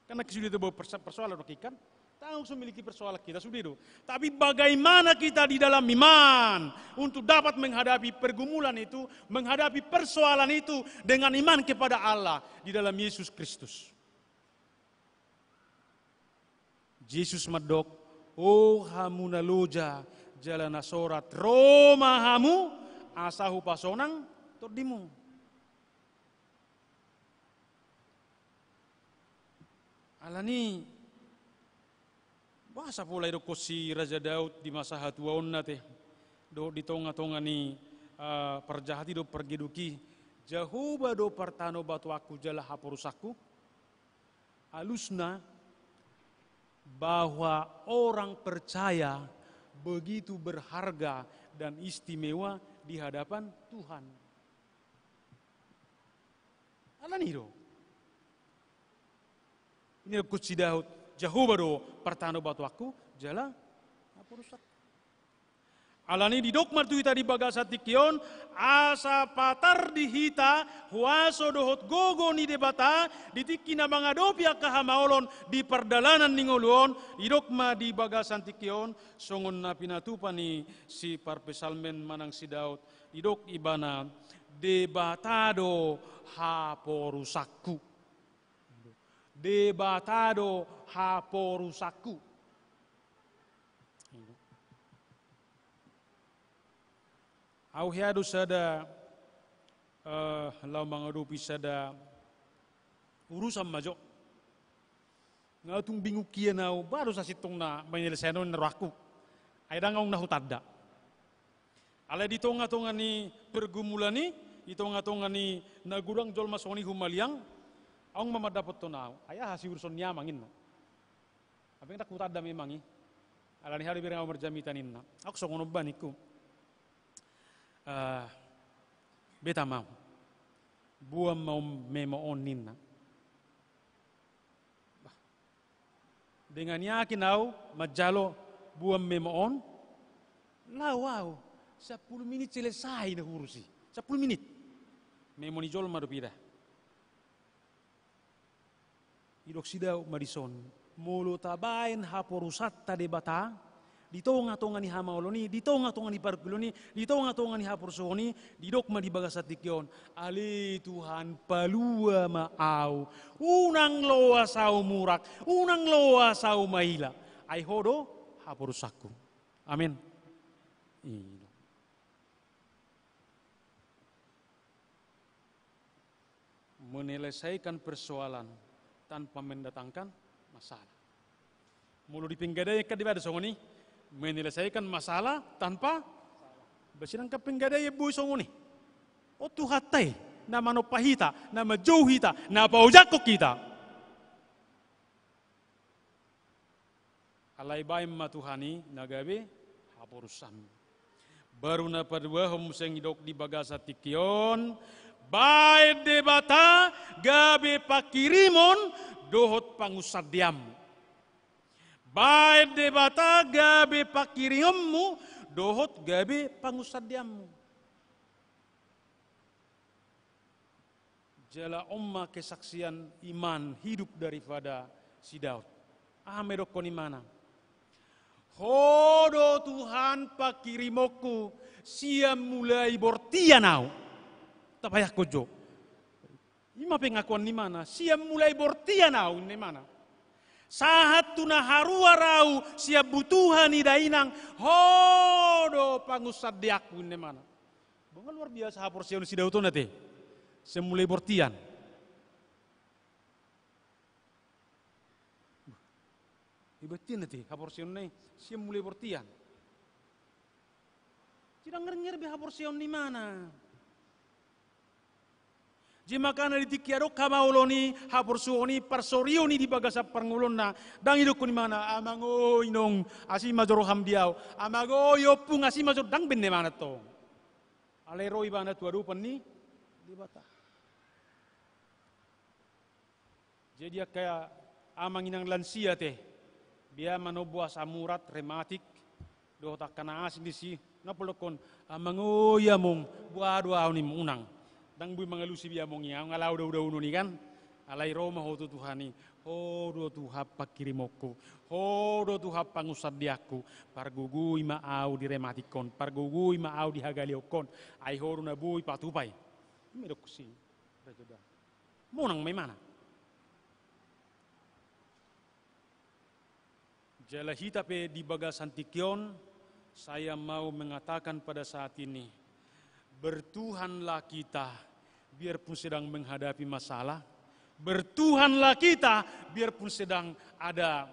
Karena sudah itu perso-, persoalan, oke kan? Tahu so miliki persoalan kita, sudah itu. Tapi bagaimana kita di dalam iman untuk dapat menghadapi pergumulan itu, menghadapi persoalan itu dengan iman kepada Allah di dalam Yesus Kristus. Jesus mandok, "O hamu na loja jala na sorat, ro ma hamu asa hupasonang tondimu." Alani, boasa pola idokkon si Raja Daud di masa hatuaonna te, dohot di tonga-tonga ni, eh, parjahat i dohot pargeduk i, "Jahowa do partanobatoanku jala haporusanku"? Alusna, bahwa orang percaya begitu berharga dan istimewa di hadapan Tuhan. Alani do. Ini idokkon si Daud, "Jahowa do partanobatoanku jala haporusanku." Alani didok ma tu hita di bagasan tingki on, asa patar di hita huaso dohot gogo ni Debata di tingki na mangadopi angka hamaolon di pardalanan ni ngolu on, didok ma di bagasan tingki on, songon na pinatupa ni si parpsalmen manang si Daud, didok ibana, "Debata do haporusanku." Debata do haporusanku. Au hea do sada, eh, laho mangadopi sada urusan ma jo. Nga tung bingung hian au, baru sasintongna menyelesaikan on rohangku. Ai ndang au na hutanda. Alai di tonga-tonga ni pergumulan i, di tonga-tonga ni na godang jolma songon i humaliang, adong ma mandapothon au. Ai aha siuruson ni amang inna. Tapi ndang hutanda memang i. Alani hadu bereng au marjamita ninna. Au songon on ba ningku. Eh, beta mau. Boan ma on memo on ninna. Bah. Dengan yakin au manjalo boan memo on. Laho au. Sampulu minit selesai na hurus i. Sampulu minit. Memo ni jolma dope da. Didok si Daud ma dison, molo tabaen haporusanta Debata, di tonga-tonga ni hamaolon i, di tonga-tonga ni pargulon i, di tonga-tonga ni haporsuhon i, didok ma di bagasan tingki on, ale Tuhan, palua ma au, unang loas au murak, unang loas au maila, ai Ho do haporusanku. Amen. Iya. Menyelesaikan persoalan tanpa mendatangkan masalah. Molo di Penggadaian kan dibada songon i, menyelesaikan masalah tanpa, sedangkan Penggadaian boi songon i. O Tuhanta i, na manompa hita, na manjou hita, na paojakhon hita. Alai baen ma Tuhan i na gabe haporusanmu. Baru na paduahon muse didok di bagasan tingki on, baen Debata gabe panghirimon dohot pangunsandeanmu. Baen Debata gabe panghirimon dohot gabe pangunsandeanmu. Jala on ma kesaksian iman hidup daripada si Daud. Aha ma didokkon imana? Ho do Tuhan panghirimonku sian mulai bortian au. Tapaihut jo. I ma pengakuan ni imana, sian mulai bortian au ninna imana. Sahat tu na haruar au sian butuha ni dainang, Ho do pangunsandeanku ninna imana. Boha luar biasa haporseaon ni si Daud on ate. Sian mulai bortian. Hebat hian ate haporseaonna i sian mulai bortian. Jadi ndang ngernger be haporseaon ni imana. Jadi makana di tingki adong hamaolon i, haporsuhon i, parsorion i di bagasan parngoluonna, ndang didokkon imana, Amang o inong, asi ma jo roham di au. Amang o i ompung, asi ma jo, ndang be ninna imana tong. Alai ro ibana tu adopan ni Debata. Jadi angka amang inang lansia te, bia manombo asam urat, rematik, dohot angka na asing disi, na pola dokkon, "Amang oi among, boha do ahu?" Ninmu, unang. Ndang boi mangalusi be among i, ahu nga laho daudaonon i kan. Alai ro ma ho tu Tuhan i, "Ho do Tuhan pangkirimonku, ho do Tuhan pangunsandeanku, pargogoi ma ahu di rematik on, pargogoi ma ahu di hagaleon on, ai ho do na boi patupa i." I ma didok si raja Daud. Monang ma imana. Jala hita pe di bagasan tingki on, saya mau mengatakan pada saat ini, bertuhanlah kita biarpun sedang menghadapi masalah, bertuhanlah kita biarpun sedang ada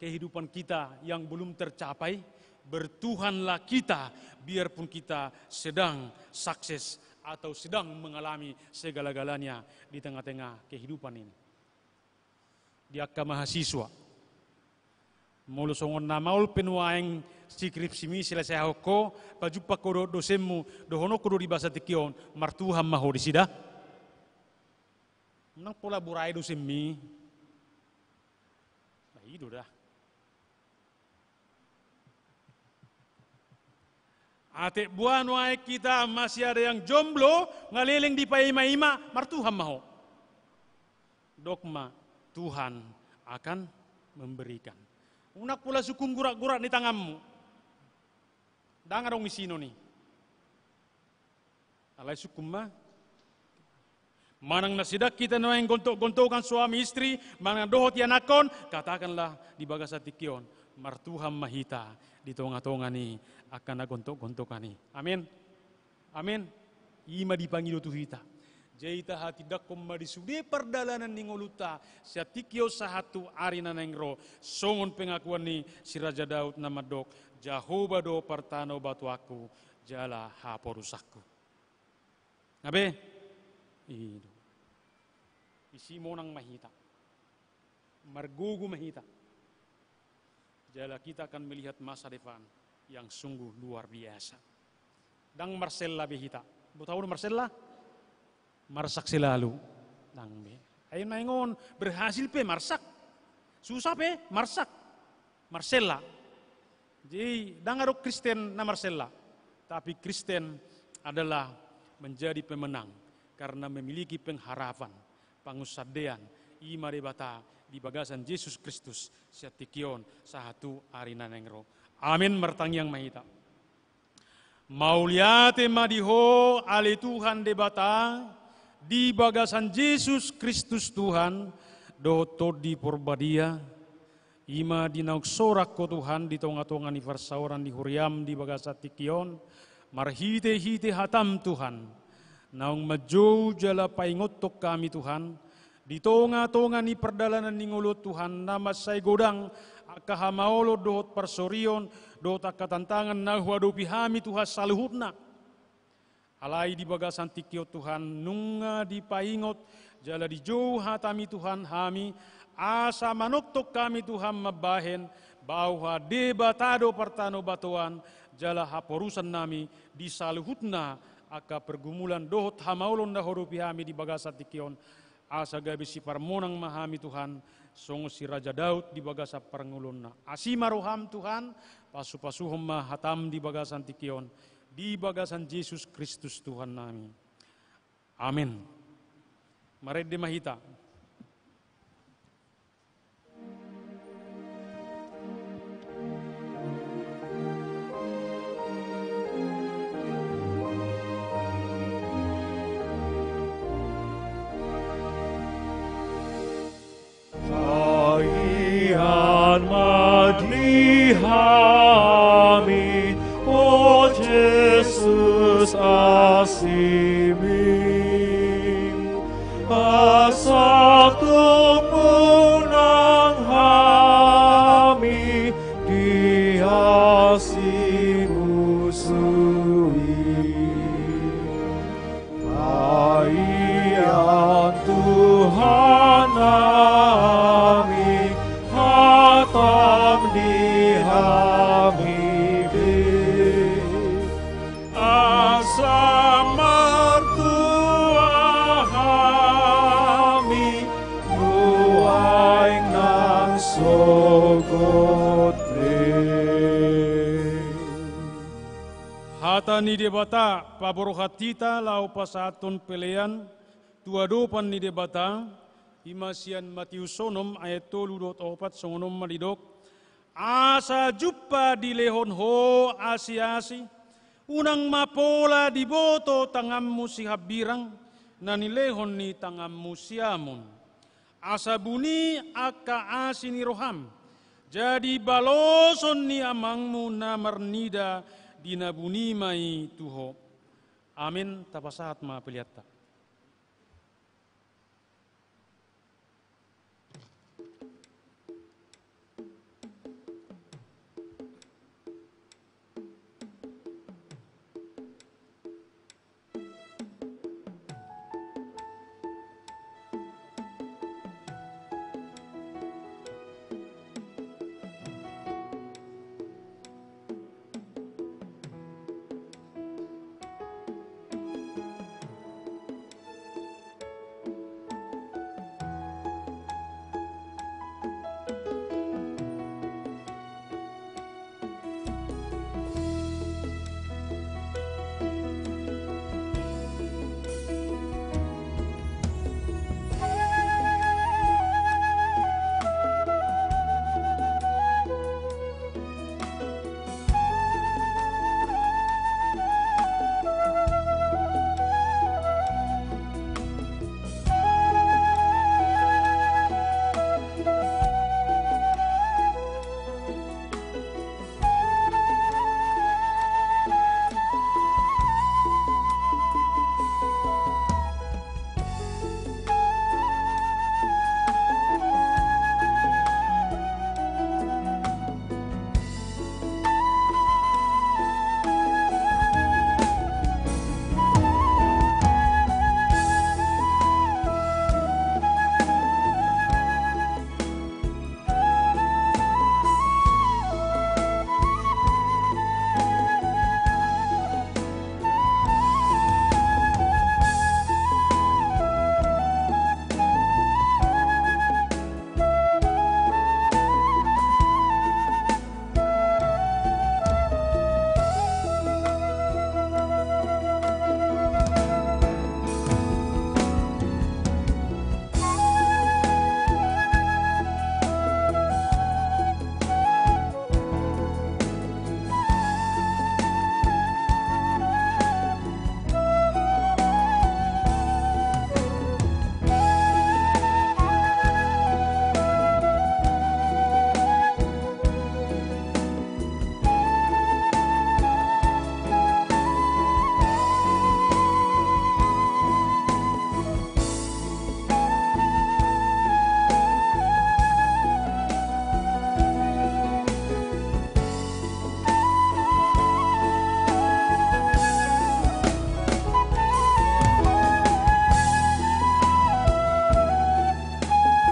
kehidupan kita yang belum tercapai, bertuhanlah kita biarpun kita sedang sukses atau sedang mengalami segala-galanya di tengah-tengah kehidupan ini. Di angka mahasiswa. Molo songon na maol pe nuaeng skripsimi selesaion ho, pajumpang ho dohot dosenmu, dohonon ho do di bagasan tingki on, martuhan ma ho disi da. Unang pola borai dosenmi. Nah, i do da. Atik boha nuaeng hita masih ada yang jomblo, nga leleng dipaima-ima, martuhan ma ho. Dok ma, Tuhan akan memberikan. Unang pola sungkun gurat-gurat ni tanganmu. Ndang adong isina i. Alai sungkun ma. Manang na sedang hita nuaeng gontok-gontokan suami istri, manang dohot ianakhon, katakanlah di bagasan tingki on, martuhan ma hita di tonga-tonga ni angka na gontok-gontokan i. Amin. Amin. I ma dipangido tu hita. Jadi tahatindangkon ma di sude pardalanan ni ngolunta, sian tingki on sahat tu ari na naeng ro, songon pengakuan ni si Raja Daud na mandok, Jahowa do partanobatoanku, jala haporusanku. Nga be? I do. Disi monang ma hita. Margogo ma hita. Jala kita akan melihat masa depan yang sungguh luar biasa. Ndang marsella be hita. Boto ahu do marsella? Marsak selalu. Ndang be. Ai naeng on berhasil pe marsak. Susah pe marsak. Marsella. Jadi, ndang adong Kristen na marsella. Tapi Kristen adalah menjadi pemenang karena memiliki pengharapan, pangunsandean, i ma Debata di bagasan Jesus Kristus, sian tingki on sahat tu ari na naeng ro. Amin, martangiang ma hita. Mauliate ma di Ho, ale Tuhan Debata, di bagasan Jesus Kristus Tuhan, dohot Tondi Porbadia, i ma di naung sorak Ho Tuhan di tonga-tonga ni parsaoran ni huriaM di bagasan tingki on, marhite-hite hataM Tuhan, naung manjou jala paingothon hami Tuhan, di tonga-tonga ni pardalanan ni ngolu on Tuhan, na mansai godang angka hamaolon dohot parsorion, dohot angka tantangan na huadopi hami Tuhan saluhutna. Alai di bagasan tingki on Tuhan, nunga dipaingot, jala dijou hataMi Tuhan hami, asa manongtong hami Tuhan mambahen, bahwa Debata do partanobatoan, jala haporusannami di saluhutna angka pergumulan dohot hamaolon na huadopi hami di bagasan tingki on, asa gabe siparmonang ma hami Tuhan, songon si Raja Daud di bagasan parngoluonna. Asi ma rohaM Tuhan, pasu-pasuhon ma hataM di bagasan tingki on, di bagasan Jesus Kristus Tuhannami. Amin. Marende ma hita. Saian ma di hami, o Jesus, AsiMi, asa tung menang hami di asi musu i. Saian Tuhan nami, hataM di hami be, asa martua hami, nuaeng Hata ni Debata paborhat hita laho pasahathon pelean tu adopan ni Debata, i ma sian Matius onom ayat tolu dohot opat, songon on ma didok: Asa jumpa dilehon ho asi-asi, unang ma pola diboto tanganmu sihambirang na nilehon ni tanganmu siamun. Asa buni angka asi ni roham, jadi baloson ni Amangmu na marnida di na buni ma i tu ho. Amen. Tapasahat ma peleanta.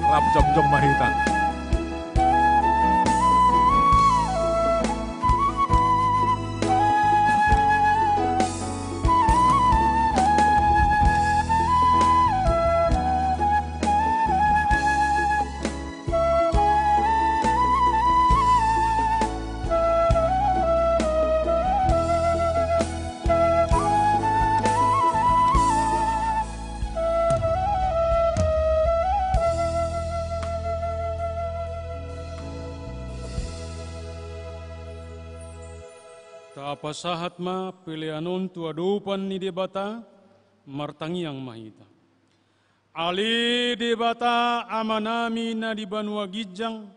Rap jongjong ma hita. Tapasahat ma pelean on tu adopan ni Debata, martangiang ma hita. Ale Debata Amanami na di banua ginjang,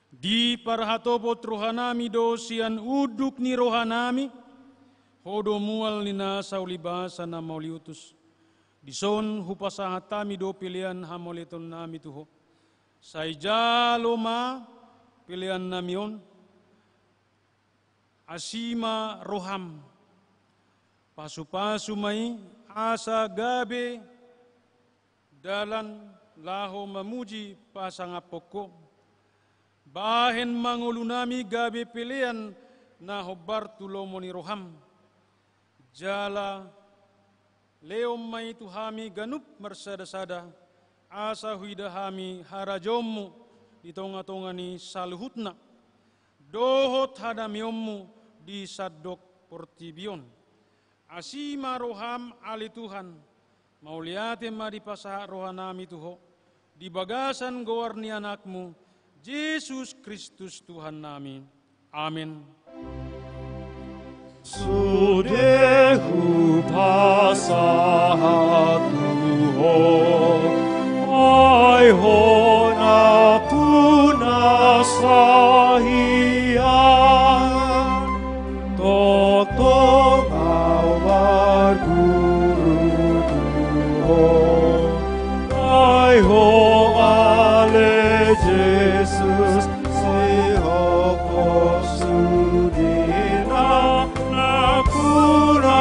diparhatopot rohanami do sian unduk ni rohanami, Ho do mual ni nasa ulibasa na mauliutus. Dison hupasahat hami do pelean hamauliatennami tu Ho. Sai jalo ma peleannami on, asi ma roham. Pasupasu ma i asa gabe dalan laho mamuji pasangaphon Ho. Bahen ma ngolunami gabe pelean na hombar tu lomo ni roham. Jala lehon ma i tu hami ganup marsada-sada, asa huida hami harajaonmu di tonga-tonga ni saluhutna, dohot hadameonmu di sandok portibi on. Asi ma roham ale Tuhan, mauliate ma dipasahat rohanami tu Ho, di bagasan goar ni Anakmu, Jesus Kristus Tuhannami. Amen. Sude hupasahat tu Ho, ai Ho nampuna sahian, tongtong au marguru tu Ho, ai Ho ale Jesus, sihophop sudena nampuna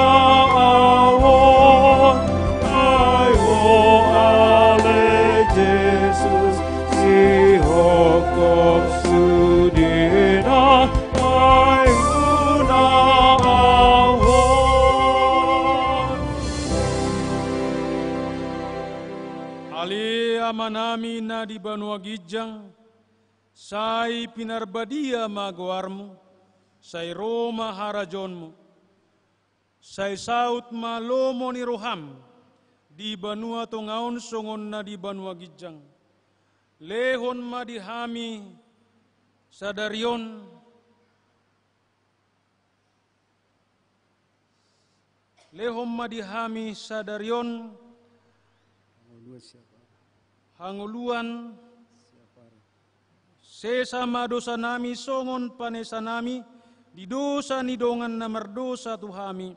au on, ai Ho ale Jesus, sihophop sudena nampuna au on. Ale Amanami na di banua ginjang, sai pinarbadia ma goarmu, sai ro ma harajaonmu, sai saut ma lomo ni roham di banua tonga on songon na di banua ginjang. Lehon ma di hami sadari on Lehon ma di hami sadari on hangoluan. Sesa ma dosanami songon panesanami di dosa ni dongan na mardosa tu hami.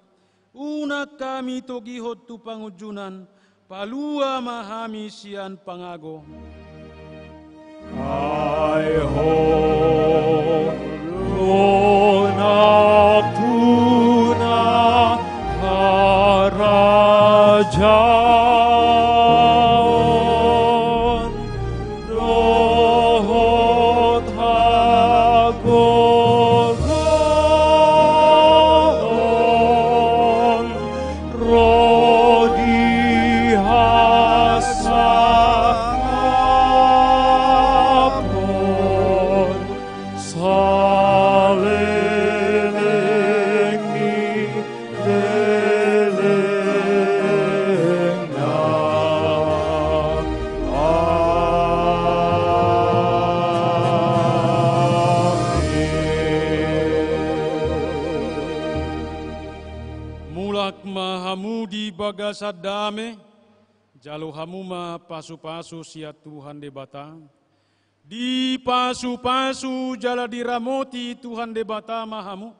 Unang hami togihon tu pangunjunan, palua ma hami sian pangago. Ai Ho do nampuna harajaon dohot hagogoon, ro di hasangapon saleleng ni lelengna. Amen. Mulak ma hamu di bagasan dame, jalo hamu ma pasupasu sian Tuhan Debata. Dipasupasu jala diramoti Tuhan Debata ma hamu.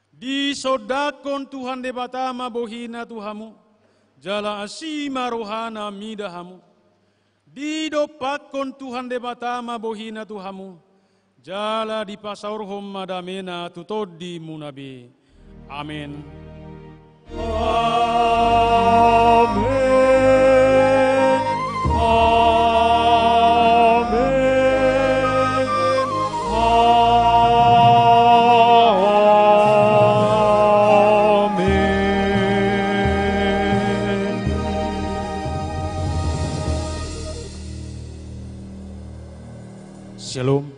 Disondangkon Tuhan Debata ma bohina tu hamu, jala asi ma rohana mida hamu. Didompakkon Tuhan Debata ma bohina tu hamu, jala dipasaorhon ma damena tu tondimuna be. Amen. Amen. Amen. Amen. Shalom.